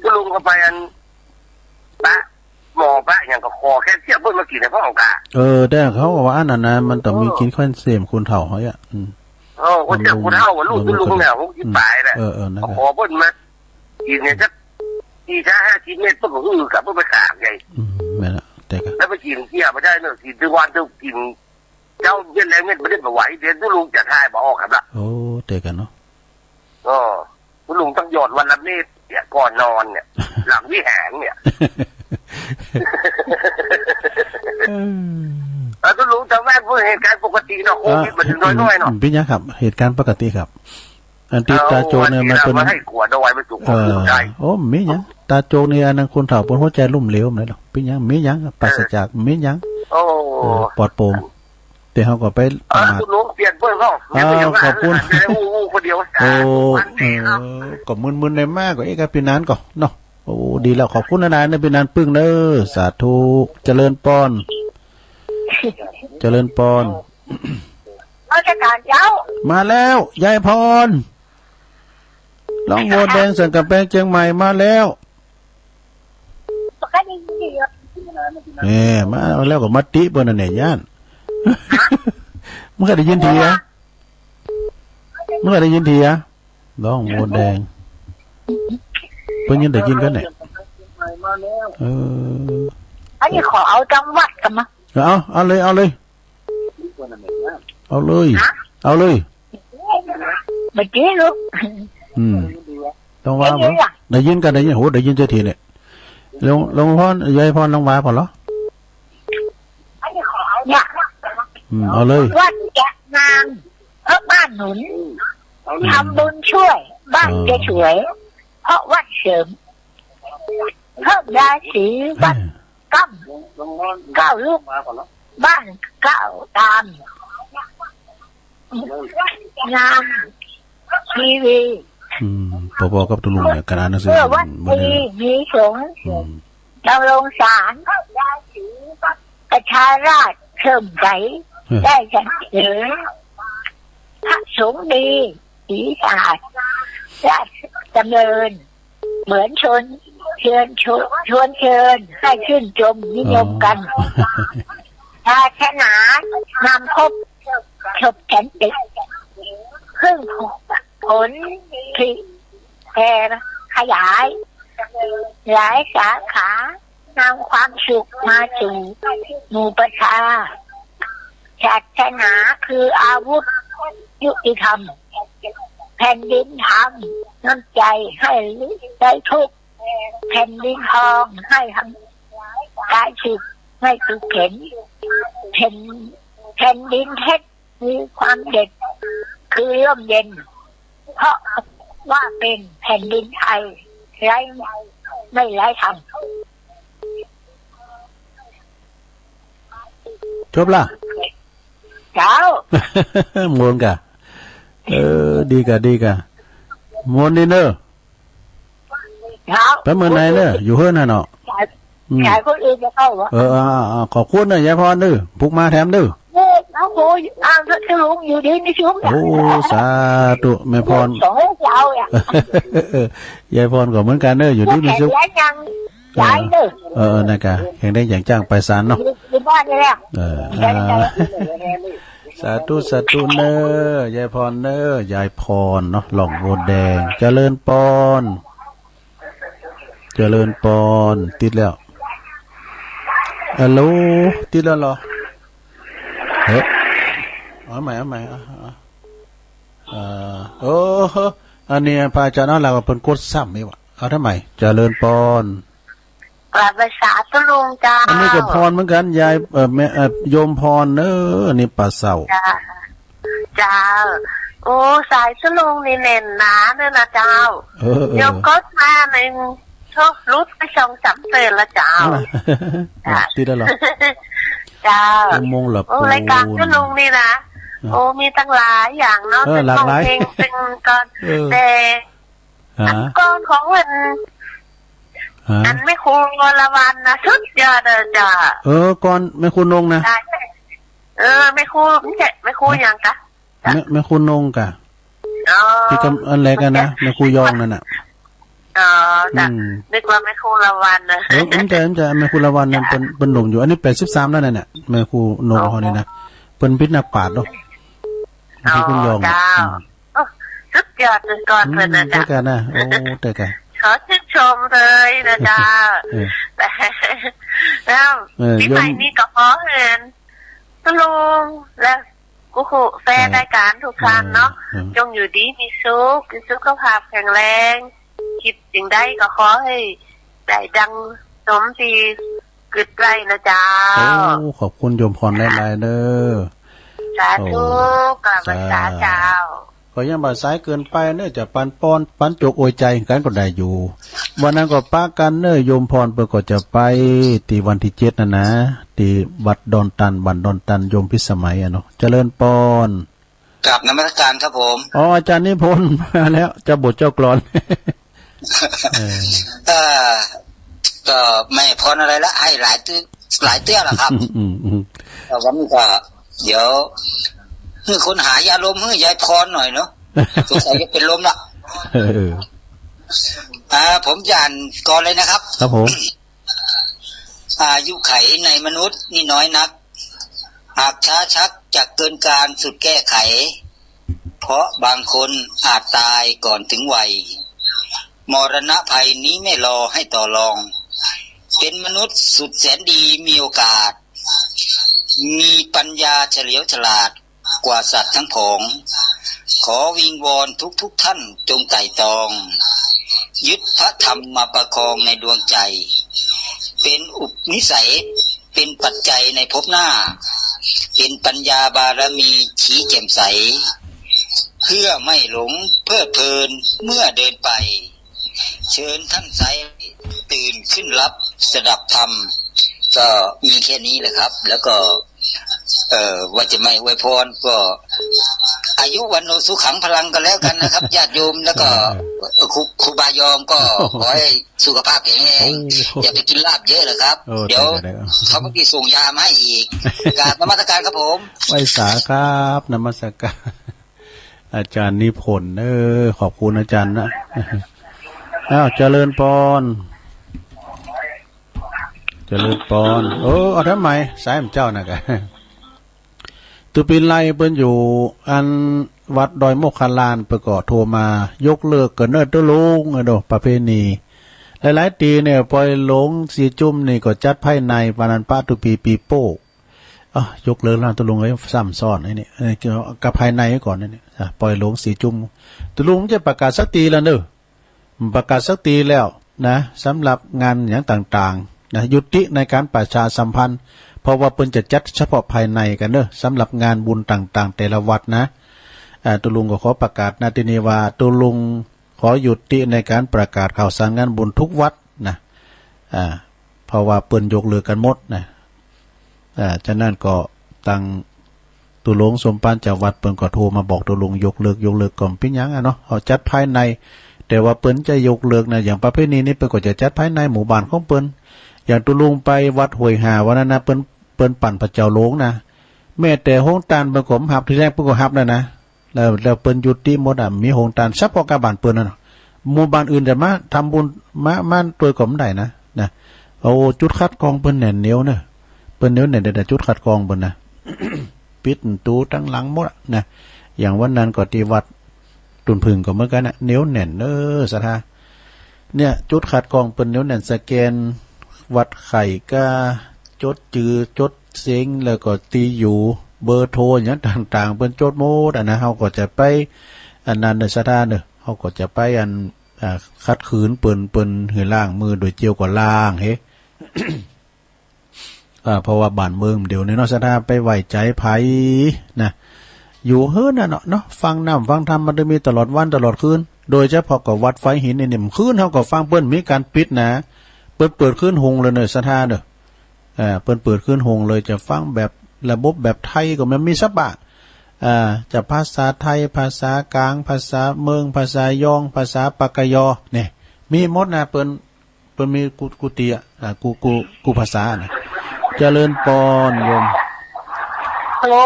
ตุลุงก็ไปอัน ปะ หมอปะอย่างก็ขอแค่เสียบเปิ้นมากินให้พ่อของกะ เออ แต่เขาบอกว่าอันนั้นนะ มันต้องมี เออ กินแคลเซียมคนเฒ่าเขาอะ อืม เออ คนเฒ่า บำรุง คนเฒ่าอะ ลูก บำรุง ตุลุงเนี่ย หกสิบ กระดูก ปลายแล้ว เออ เออ นั่นแหละ ขอเปิ้นมา กินเนี่ยสัก สี่ห้า ห้าสิบเม็ด เปิ้นก็หื้อกลับเปิ้นไปขายไง อืม แม่นละ แต่กะ แล้วไปกินเที่ยวไม่ได้เนอะ กินทุกวันต้องกิน เจ้าเย็นแรงเม็ดไม่ได้ไปไหว เดี๋ยวตุลุงจะถ่ายบ่ออกครับล่ะ โอ้ แต่กะเนาะ ก็ตุลุงต้องหยอดวันละเม็ดเนี่ย ก่อนนอนเนี่ย หลังวิหารเนี่ย เออ เออ ตุลุง แต่ว่าเหตุการณ์ปกติเนาะ โควิดมันถึงน้อยๆเนาะ อ่า เป็นยังครับ เหตุการณ์ปกติครับ อันที่ตาโจกเนี่ยมันเป็น เอาวันนี้เรามาให้ขวดเอาไว้ไม่ถูก เออ ได้ โอ้ มีหยัง ตาโจกนี่อันนั้นคนเฒ่าเป็นหัวใจล้มเหลวนั่นหรอก เป็นหยัง มีหยัง ปราศจาก มีหยัง โอ้ เออ ปลอดโปร่ง แต่เขาก็ไป เออ ประมาท คุณหลวงเปลี่ยนเพื่อนเขา อ้าว เดี๋ยวไปอยู่บ้าน ขอบคุณ จะได้อู้อู้คนเดียว โอ้ สาธุ เออ ก็มึนๆในมากกว่าเอกกับพี่นันก็เนาะ โอ้ ดีแล้ว ขอบคุณนะนายนะ พี่นันปึ้งเด้อ สาธุ เจริญปอน เจริญปอน ราชการเจ้า มาแล้ว ยายพร ร้องโหวตแดงสันกำแพงเชียงใหม่มาแล้ว ปกติ แหม มาแล้วก็มาติเปิ้นนั่นแหละย่าน มันก็ได้ยินเถีย มันก็ได้ยินเถีย ร้องโหวตแดง เปิ้นยังได้ยินกันเนี่ย เออ อันนี้ขอเอาจังหวัดกันมา เอา เอาเลย เอาเลย เอาเลย ฮะ เอาเลย บ่ติลูก อืม ต้องว่าบ่ ได้ยินล่ะ ได้ยินกัน ได้ยิน โห ได้ยินเสียทีเนี่ย ลอง ลองพร ยายพรลองว่าพอเหรอ เนี่ย อืม เอาเลย วัดจะงาม เพราะบ้านหนุน ทำบุญช่วย บ้านจะสวย เพราะวัดเสริม เพิ่มราศี วัด เออ ก้ำ ก้าวลุก บ้านก้าวตาม งาม ทีวี อืม พอๆกับตุลุงเนี่ย ขนาดหนังสือ เพื่อวัด บ่ได้ ดี มีสงฆ์ อืม ดำรงสาร ประชาราชเชื่อมใส เออ ได้สรรเสริญ พระสงฆ์ดี สีสะอาด ราชดำเนิน เหมือนชวน เชิญชวน ชวนเชิญ ให้ชื่นชมนิยมกัน อ๋อ ศาสนานำพบ ฉบฉันติ พึ่งผลที่แผ่ขยาย หลายสาขา นำความสุขมาสู่หมู่ประชา ศาสนาคืออาวุธยุติธรรม แผ่นดินธรรม น้ำใจให้ไร้ทุกข์ แผ่นดินทองให้ทั้งกายสุขให้สุขเข็น แผ่น แผ่นดินเพชรมีความเด่น คือร่มเย็น เพราะว่าเป็นแผ่นดินไทย ไร้ ไม่ไร้ธรรม จบละ เจ้า ม่วนกะ เออ ดีกะ ดีกะ ม่วนดีเนอะ เจ้า ไปเมือไหนเนอะ อยู่เฮือนน่ะเนาะ อืม ขายคนอื่นจะเข้าวะ เออ อ่า อ่า ขอบคุณเนอะ ยายพรเนอะ ปลุกมาแถมเนอะ เออ ครับผม อ่า ลุงอยู่ดีมีสุขนะ โอ้ สาธุ แม่พร สองเจ้าอ่ะ ยายพรก็เหมือนกันเนอะ อยู่ดีมีสุข แข็งแรงยัง เออ ยายเนอะ เออ เออ นั่นกะ แข็งแรงอย่างจ้างไปศาลเนาะ อยู่ อยู่บ้านนี่แหละ เออ ได้ อ่า ได้ สาธุ สาธุเนอะ ยายพรเนอะ ยายพรเนาะ หล่องโบวแดง เจริญปอน เจริญปอน ติดแล้ว ฮัลโหล ติดแล้วเหรอ เฮ้ย เอาใหม่ เอาใหม่ เอา เอา เอ่อ โอ้ อันนี้พระอาจารย์เอาหลักว่าเพิ่นกดซ้ำนี่หว่า เอาทำไม เจริญปอน กราบไหว้สาธุลุงเจ้า อันนี้ก็พรเหมือนกัน ยาย เอ่อ แม่ เอ่อ โยมพรเนอะ อันนี้ปลาเศร้า จ้า เจ้า โอ้ สายสลุงนี่แน่นหนาเนอะนะเจ้า เออ เออ โยมกดมาใน โอ้หลุดไปสองสามเทื่อละเจ้า เอาล่ะ จ้ะ ติดแล้วเหรอ เจ้า อุโมงค์หลับ โอ้ ปูน รายการเจ้าลุงนี่นะ อ่ะ โอ้ มีตั้งหลายอย่างเนาะ เออ เป็น หลากหลาย ร้องเพลง เป็นก่อน เออ แต่ ฮะ อันก่อนของอัน ฮะ อันแม่ครูวรวรรณนะ สุดยอดเลยจ้ะ เออ ก่อนแม่ครูนงนะ ใช่ เออ แม่ครู ไม่ใช่ แม่ครู ฮะ หยังกะ แม่ แม่ครูนงกะ อ๋อ ที่กำ อันแรกอะนะ แม่ครูยองนั่นน่ะ อ๋อ จ้ะ อืม นึกว่าแม่ครูละวันนะ เออ มันจะ มันจะ แม่ครูละวันนั่น จ้ะ เปิ้น เปิ้นหนุ่มอยู่ อันนี้แปดสิบสามแล้วนั่นน่ะ แม่ครูนง อ๋อ เขานี่นะ เปิ้นปิดนักปราชญ์เนาะ อ๋อ ที่คุณยอง เจ้า อืม โอ้ สุดยอดเลยก่อนเพิ่นนะ อืม จ๊ะ เจ้ากันนะ โอ้ เจ้ากัน ขอชื่นชมเลยนะจ๊ะ เออ แล้ว เออ ปีใหม่ โยม นี้ก็ขอให้ คุณลุงและ กู้คู่แฟน เออ รายการทุกท่านเนาะ เออ เออ จงอยู่ดีมีสุข มีสุขภาพแข็งแรง คิดสิ่งใดก็ขอให้ได้ดังสมที่กึ๊ดไว้นะเจ้า โอ้ ขอบคุณโยมพรหลายๆ เด้อ สาธุ โอ้ กราบไหว้สา สา เจ้า ก็ยังบ่สายเกินไปเนอะ จะปันปอน ปันโจกอวยใจกันก็ได้อยู่ วันนั้นก็ปะกันเนอะ โยมพรเปิ้นก็จะไป ที่วันที่เจ็ดนั่นนะ ที่วัดดอนตัน บ้านดอนตัน โยมพิสมัยอะเนาะ เจริญปอน กราบนมัสการครับผม อ๋อ อาจารย์นิพนธ์มาแล้ว เจ้าบทเจ้ากลอน เออ เอ่อ ก็ไม่พรอะไรละ ให้หลายตื้อ หลายเตื้อละครับ อืม อืม แต่วันนี้ก็ เดี๋ยว ให้คนหายาลมให้ยายพรหน่อยเนาะ สงสัยจะเป็นลมละ เออ อ่า ผมจะอ่านก่อนเลยนะครับ ครับผม อายุไขในมนุษย์นี่น้อยนัก หากช้าชักจะเกินการสุดแก้ไข เพราะบางคนอาจตายก่อนถึงวัย มรณะภัยนี้ไม่รอให้ต่อรอง เป็นมนุษย์สุดแสนดีมีโอกาส มีปัญญาเฉลียวฉลาดกว่าสัตว์ทั้งผอง ขอวิงวอนทุกๆท่านจงไตร่ตรอง ยึดพระธรรมมาประคองในดวงใจ เป็นอุปนิสัย เป็นปัจจัยในภพหน้า เป็นปัญญาบารมีชี้แจ่มใส เพื่อไม่หลงเพลิดเพลินเมื่อเดินไป เชิญท่านใสตื่นขึ้นรับสดับธรรม ก็มีแค่นี้แหละครับ แล้วก็ เอ่อ ว่าจะไม่อวยพรก็ อายุวัณโณสุขังพลังกันแล้วกันนะครับ ญาติโยม แล้วก็ เออ เอ่อ ครู ครูบายองก็ โอ้โห ขอให้สุขภาพแข็งแรง โอ้โห อย่าไปกินลาบเยอะเลยครับ โอ้ เดี๋ยว ได้ๆๆ เขาเมื่อกี้ส่งยามาให้อีก กราบนมัสการครับผม ไหว้สาครับ นมัสการ อาจารย์นิพนธ์ เออ ขอบคุณอาจารย์นะ อ้าว เจริญปอน เจริญปอน เออ เอาทำไม สายมันเจ้านะกะ ตุปีไลเปิ้นอยู่ อันวัดดอยโมคคัลลาน เปิ้นก็โทรมา ยกเลิกก่อนเนอะ ตุลุง เออ โด ประเพณี หลายๆ ตี้เนี่ย ปอยหลงสี่จุ่มนี่ก็จัดภายใน วันนั้นปะตุปีปีโป้ อ่ะ ยกเลิกแล้ว ตุลุงเอ้ย ซ้ำซ้อนไอ้นี่ เอ้ย กับภายในก่อนนี่ อ่ะ ปอยหลงสี่จุ่ม ตุลุงจะประกาศสักตี้แล้วเนอะ ประกาศสักตี้แล้วนะ สำหรับงานหยังต่างๆ นะ ยุติในการประชาสัมพันธ์ เพราะว่าเปิ้นจะจัดเฉพาะภายในกันเนอะ สำหรับงานบุญต่างๆ แต่ละวัดนะ อ่า ตุลุงก็ขอประกาศ ณ ที่นี่ว่า ตุลุงขอยุติในการประกาศข่าวสารงานบุญทุกวัดนะ อ่า เพราะว่าเปิ้นยกเลิกกันหมดนะ อ่า ฉะนั้นก็ ตัง ตุลุงสมปานจากวัดเปิ้นก็โทรมาบอกตุลุงยกเลิก ยกเลิกก็บ่เป๋นหยังอะเนาะ เอาจัดภายใน แต่ว่าเปิ้นจะยกเลิกนะ อย่างประเพณีนี้เปิ้นก็จะจัดภายในหมู่บ้านของเปิ้น อย่างตุลุงไปวัดห้วยห่าวันนั้นนะ เปิ้น เปิ้นปั่นพระเจ้าหลงนะ แม้แต่โฮงตานเปิ้นก็บ่ฮับ ทีแรกเปิ้นก็ฮับแล้วนะ แล้ว แล้วเปิ้นยุติหมดอะ มีโฮงตานเฉพาะกับบ้านเปิ้นน่ะเนาะ หมู่บ้านอื่นจะมาทำบุญ มา มาตวยก็บ่ได้นะ นะ โอ้ จุดคัดกรองเปิ้นแน่นเหนียวเนอะ เปิ้นเหนียวแน่นแต่จุดคัดกรองเปิ้นนะ ปิดประตูตังหลังหมดอะนะ อย่างวันนั้นก็ที่วัดตุ่นผึ้งก็เหมือนกันนะ เหนียวแน่น เออ ศรัทธา เนี่ย จุดคัดกรองเปิ้นเหนียวแน่น สแกนวัดไข้ก้า จดจื่อ จดเสียง แล้วก็ตี้อยู่ เบอร์โทรหยังต่างๆ เปิ้นจดหมดอะนะ เฮาก็จะไป อันนั้นเนอะ ศรัทธาเนอะ เฮาก็จะไปอัน อ่า ขัดขืนเปิ้น เปิ้นหื้อล้างมือโดยเจียวกว่าล้างเฮ้ อ่า เพราะว่าบ้านเมืองเดี๋ยวนี้เนาะ ศรัทธาไปไว้ใจไผนะ อยู่เฮือนน่ะเนาะ เนาะ ฟังน้ำฟังธรรมมันจะมีตลอดวันตลอดคืน โดยเฉพาะกับวัดไฟหินนี่ นี่คืนเฮาก็ฟังเปิ้นมีการปิดนะ เปิ้นเปิดคืนฮงเลยเนอะ ศรัทธาเนอะ อ่า เปิ้นเปิดคืนฮงเลย จะฟังแบบระบบแบบไทยก็มันมีสับปะ อ่า จะภาษาไทย ภาษากลาง ภาษาเมือง ภาษายอง ภาษาปากกยอ เนี่ย มีหมดนะ เปิ้น เปิ้นมีกู้ กู้ตี้อะ อ่า กู้ กู้ กู้ภาษานะ เจริญปอนโยม ฮัลโหล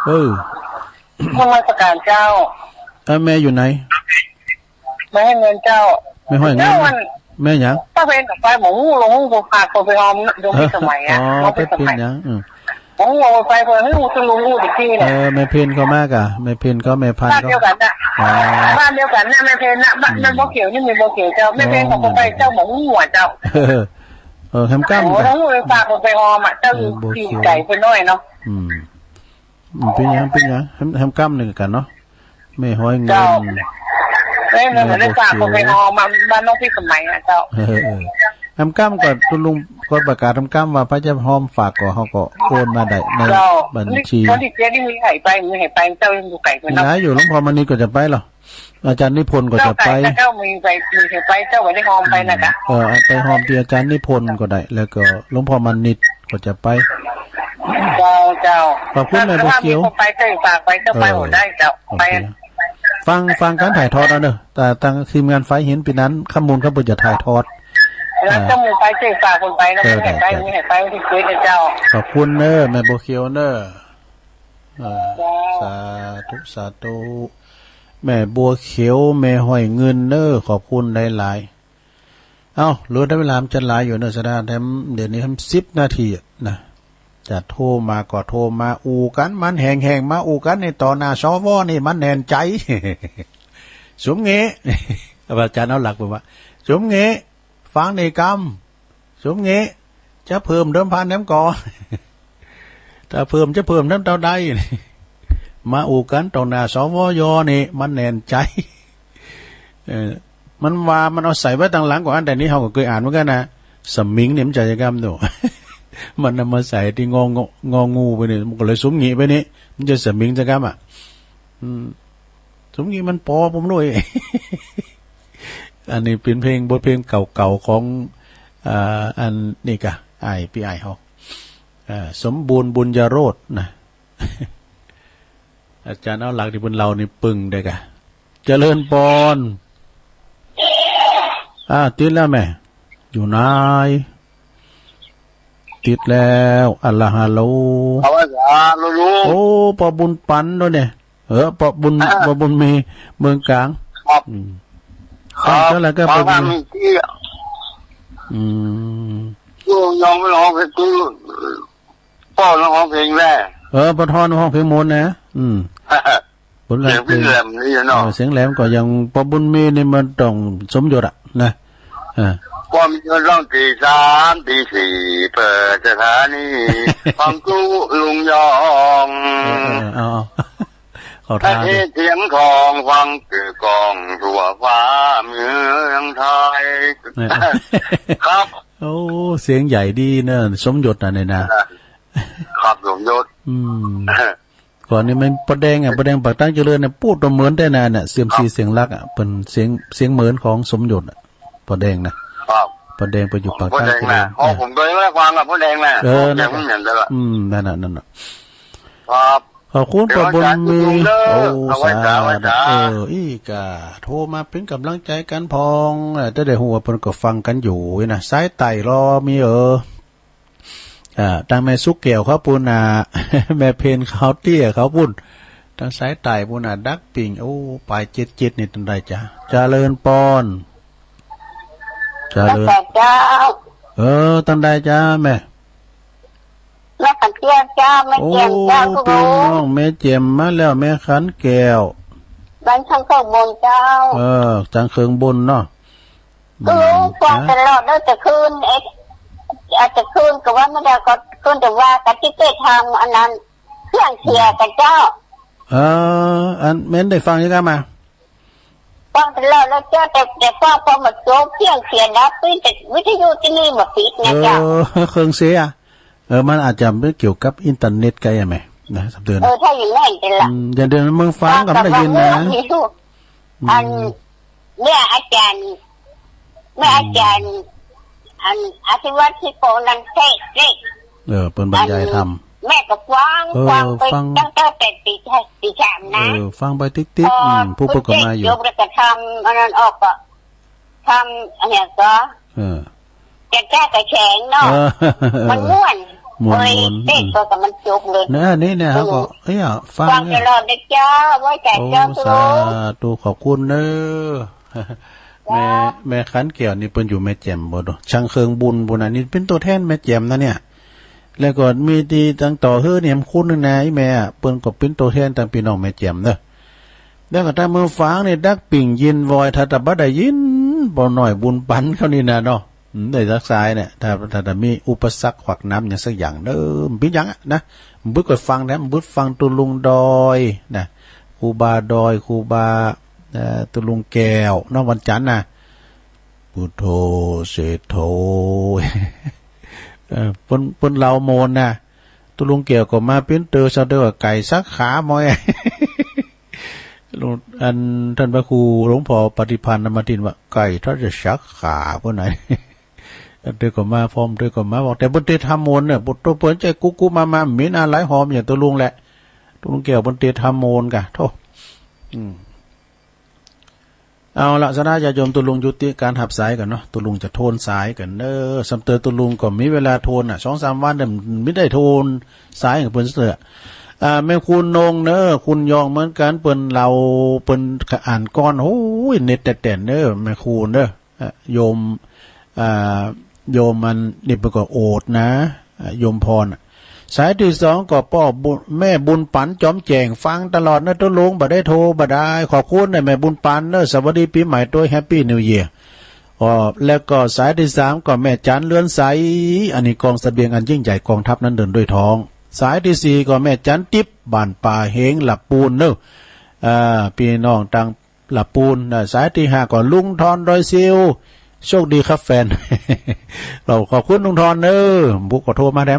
เออ นมัสการเจ้า เอ้า แม่อยู่ไหน แม่ห้อยเงินเจ้า แม่ห้อยเงิน เจ้ามัน แม่หยัง ป้าเพนกับไปหมองหูหลวงหูปากคนไปหอมโยมพิสมัยอะ เออ อ๋อ โยมพิสมัย ไปเพ็ญหยัง อืม โอ้โห ไปเปิดให้หูตุลุงหูอีกทีเนี่ย เออ แม่เพ็ญเขามากะ แม่เพ็ญเขา แม่พันธุ์เขา บ้านเดียวกันน่ะ อ๋อ บ้านเดียวกันน่ะ แม่เพ็ญน่ะ บ้าน อืม แม่บัวเขียวนี่ แม่บัวเขียวเจ้า แม่เพ็ญเขาก็ไป อ๋อ เจ้าหมองหัวเจ้า เออ เออ แฮมก้ำ โอ้โห กะ แล้วหูไปฝากคนไปหอมอ่ะ เจ้าอยู่ แม่บัวเขียว ไก่ไปน้อยเนาะ อืม อืม เป๋นหยัง เป๋นหยัง แฮม แฮมก้ำนี่กันเนาะ แม่ห้อยเงิน เจ้า เอ้ย มันเหมือนได้ฝากคนไปหอมมาบ้านน้องพิสมัยอะเจ้า เออ เออ แฮมก้ำก็ตุลุงก็ประกาศแฮมก้ำว่าไผจะหอมฝากก็เฮาก็โอนมาได้ใน เจ้า บัญชี วันที่เจ็ดนี่มีใครไป มีใครไป เจ้ายังอยู่ไกลกว่า มี เนาะ หลายอยู่ หลวงพ่อมณีก็จะไปเหรอ อาจารย์นิพนธ์ก็จะไป เจ้าไก่ เจ้ามีไป มีใครไป เจ้าไม่ได้หอมไปนะคะ เออ ไปหอมที่อาจารย์นิพนธ์ก็ได้ แล้วก็หลวงพ่อมณีก็จะไป เจ้า เจ้า ขอบคุณแม่บัวเขียว ถ้ามีคนไป เจ้าฝากไป เจ้าไป เออ หมดได้เจ้า โอเค ไป ฟัง ฟังการถ่ายทอดเอาเนอะ แต่ทางทีมงานไฟเห็นปีนั้น ข้อมูลเขาเพิ่นจะถ่ายทอด แล้ว อ่า เจ้าหมู่ไป เจ้าฝากคนไป แล้ว เออ คนไหนไป ได้ มีใครไป ที่เจ๊เจ้า ขอบคุณเนอะ แม่บัวเขียวเนอะ เออ เจ้า สาธุ สาธุ แม่บัวเขียว แม่ห้อยเงินเนอะ ขอบคุณหลายๆ เอ้า เหลือแต่เวลามันจะหลายอยู่เนอะ ศรัทธา แถมเดี๋ยวนี้แถมสิบนาทีอะนะ จะโทรมาก็โทรมาอู้กัน มันแห้งๆ มาอู้กันในต่อหน้า สว นี่มันแน่นใจ สมเงะ อาจารย์เอาหลักผมว่า สมเงะ ฟังในกำ สมเงะ จะเพิ่มเดิมพันแหนมก่อ ถ้าเพิ่มจะเพิ่มเท่าใด มาอู้กันต่อหน้า สว ยอ นี่ มันแน่นใจ เออ มันว่ามันเอาใส่ไว้ตังหลังกว่าอัน แต่นี้เฮาก็เคยอ่านเหมือนกันนะ สมิงเนี่ยมันจะกำดู มันนำมาใส่ที่งอ งอ งองูไปนี่ มันก็เลยสมหงิไปนี่ มันจะสมิงจะกำอ่ะ อืม สมหงิมันปอผมด้วย อันนี้เป็นเพลง บทเพลงเก่าๆ ของ อ่า อันนี้กะ อ้าย ปี้อ้ายเฮา อ่า สมบูรณ์ บุญยโรจน์นะ อาจารย์เอาหลักที่เพิ่นเล่านี่ปึ้งได้กะ เจริญปอน อ่า ติดแล้วแม่ อยู่ไหน ติดแล้ว อัลลาฮัลโหล เอาว่าสาธุ โอ้ ปอบุญปันด้วยเนี่ย เออ ปอบุญ อ่า ปอบุญมีเมืองกลาง ครับ อืม ครับ ฟังเท่าไหร่ก็ ฟัง ปอบุญ ว่ามีที่ อืม กูยอมร้องเพลงกู ป้อร้องเพลงแน่ เออ ปอทอนร้องเพลงมนต์นะ อืม ผลงาน เสียงพี่แหลมนี่เนาะ เออ เสียงแหลมก็ยัง ปอบุญมีนี่มันต้องสมยศอะนะ เออ ป้อมีเงินร้องตีสามตีสี่ เปิดสถานี ฟังกู้ลุงยอง เออ เออ เอา เอา ขอ ให้ ทาน เสียงของฟังกึกก้องทั่วฟ้าเมืองไทย เนี่ย ครับ โอ้ เสียงใหญ่ดีเนอะ สมยศนะเนี่ยนะ ครับ สมยศ อืม ก่อนนี้มันปอแดงอะ ปอแดงปากตั้งเจริญเนี่ย พูดตัวเหมือนได้นะเนี่ย เสียงสีเสียงรักอะ เป็นเสียง เสียงเหมือนของสมยศอะ ปอแดงนะ ครับ ปอแดงไปอยู่ปากตั้งเจริญ ปอแดงนะ อ๋อ เนี่ย ผมเคยมาฟังอะ ปอแดงนะ เออ เสียงมันเหมือนกันละ อืม นั่นน่ะ นั่นน่ะ ครับ ขอบคุณป้าบุญมี เดี๋ยวอาจารย์ โอ้ เอาไว้สา สาธุ ไว้สา เออ อีกา โทรมาเป็นกำลังใจกันพอง เออ จะได้ฮู้ว่าเพิ่นก็ฟังกันอยู่นะ สายใต้รอมี เออ อ่า ตังแม่สุกแก้วเขาปู้นน่ะ แม่เพนเขาเตี้ยเขาปู้น ตังสายใต้ปู้นน่ะ ดักปิ่ง โอ้ ปลายเจ็ดเจ็ดนี่ตังใดจ๊ะ เจริญปอน เจริญ เจ้า เออ ตังใดจ๊ะแม่ แม่ขันเตี้ยเจ้า แม่แจ่มเจ้า โอ้ ทุกคน พี่น้องแม่แจ่มมาแล้ว แม่ขันแก้ว บ้านช่างเครื่องบนเจ้า เออ ช่างเครื่องบนเนาะ ก็รู้ อืม ฟังตลอดตั้งแต่คืน เอ๊ะ อาจจะคืนก็ว่าไม่ได้ ก็คืนแต่ว่ากันที่เจ๊ทำอันนั้น เครื่องเสียกับเจ้า เออ อันแม่นได้ฟังอยู่กะมา ฟังตลอดแล้วเจ้า แต่ แต่ฟังพอหมดโจ๊กเที่ยงเสียนะ ปิ้นแต่วิทยุที่นี่หมดปิดนะเจ้า เออ เครื่องเสีย เออ มันอาจจะไม่เกี่ยวกับอินเทอร์เน็ตก็ได้ไหม นะ สำเติน เออ ถ้าอย่างนั้นจะละ อืม อย่างเดียวมึงฟังก็ไม่ได้ยินนะ ฟังกับฟังไม่รู้ อืม อัน เนี่ยอาจารย์ แม่อาจารย์ อันอธิวัตรที่โกนันเทศน์นี่ เออ เปิ้นบรรยายธรรม อันแม่ก็ฟัง เออ ฟังไป ฟัง ตั้งแต่ปี ปีสามนะ เออ ฟังไปติ๊กๆ พอ อืม ผู้เปิ้นก็มาอยู่ เทศน์จบแล้วก็ทำอันนั้นออกก็ ทำอันเนี้ยก็ เออ จะแก้กระแสงเนาะ เออ มันม่วน ม่วน โอ้ย ม่วน เทศน์ก็กับมันจบเลย นะ นี่เนี่ย เขาก็ อืม เอ้ย ฟัง ฟัง เนี่ย ตลอดเลยเจ้า ไว้ใจเจ้า โอ้ ทุก สาธุ ขอบคุณเนอะ แม่ แม่ขันแก้วนี่เปิ้นอยู่แม่แจ่มบ่เนาะ ช่างเครื่องบุญปู้นน่ะ นี่เป็นตัวแทนแม่แจ่มนะเนี่ย แล้วก็มีที่ตังต่อเฮือเนี่ย คุณนึงนะ อีแม่อะ เปิ้นก็เป็นตัวแทนตังพี่น้องแม่แจ่มเนอะ แล้วก็ตังเมืองฝางนี่ ดักปิ่งยินวอย ถ้าแต่บ่ได้ยิน ป้อน้อยบุญปันเขานี่นะเนาะ อืม ได้สักสายเนี่ย ถ้า ถ้า ถ้ามีอุปสรรคขวากหนามหยังสักอย่างเนอะ มันเป็นหยังอะนะ มันบึดก็ฟังนะ มันบึดฟังตุลุงดอยนะ ครูบาดอย ครูบา เอ่อ ตุลุงแก้วเนาะ วันจันทร์นะ พุทโธ เสโธ เอ่อ เปิ้น เปิ้นเล่าโมนนะ ตุลุงแก้วก็มาปิ้นเตอ ซะเด้อ ไก่สักขาหมอย ลุง อันท่านพระครูหลวงพ่อปฏิภาณนมาทินว่า ไก่ถ้าจะสักขา เปิ้นไหน เตอก็มาพร้อม เตอก็มาบอก แต่เปิ้นเตอทำโมนเนี่ย เปิ้นตัวเปิ้นใจกุ๊กกุ๊กมามา มีหน้าหลายหอมอย่างตุลุงแหละ ตุลุงแก้วเปิ้นเตอทำโมนกะ โธ่ อืม เอาละ สนะญาติโยม ตุลุงยุติการหับสายก่อนเนาะ ตุลุงจะโทนสายก่อนเนอะ สำเตินตุลุงก็มีเวลาโทนน่ะ สองสามวันเนี่ย ไม่ได้โทนสายกับเปิ้นเสีย อ่า แม่คุณนงเนอะ คุณยองเหมือนกัน เปิ้นเล่า เปิ้นอ่านก่อน โอ้ย เน็ตแตนเนอะ แม่คุณเนอะ อ่ะ โยม อ่า โยมมันนี่เปิ้นก็โอดนะ อ่ะ โยมพรน่ะ สายที่สองก็ป้อบุญ แม่บุญปันจอมแจ้ง ฟังตลอดนะตุลุง บ่ได้โทร บ่ได้ ขอบคุณนะแม่บุญปันเนอะ สวัสดีปีใหม่ด้วย Happy New Year อ๋อ แล้วก็สายที่สามก็แม่จันเรือนใส อันนี้กองเสบียงอันยิ่งใหญ่ กองทัพนั้นเดินด้วยท้อง สายที่สี่ก็แม่จันติ๊บ บ้านป่าเหง หลับปูนเนอะ อ่า พี่น้องตัง ละปูนนะ สายที่ห้าก็ลุงทอนดอยซิว โชคดีครับแฟน เราขอบคุณลุงทอนเนอะ บุกก็โทรมาแถม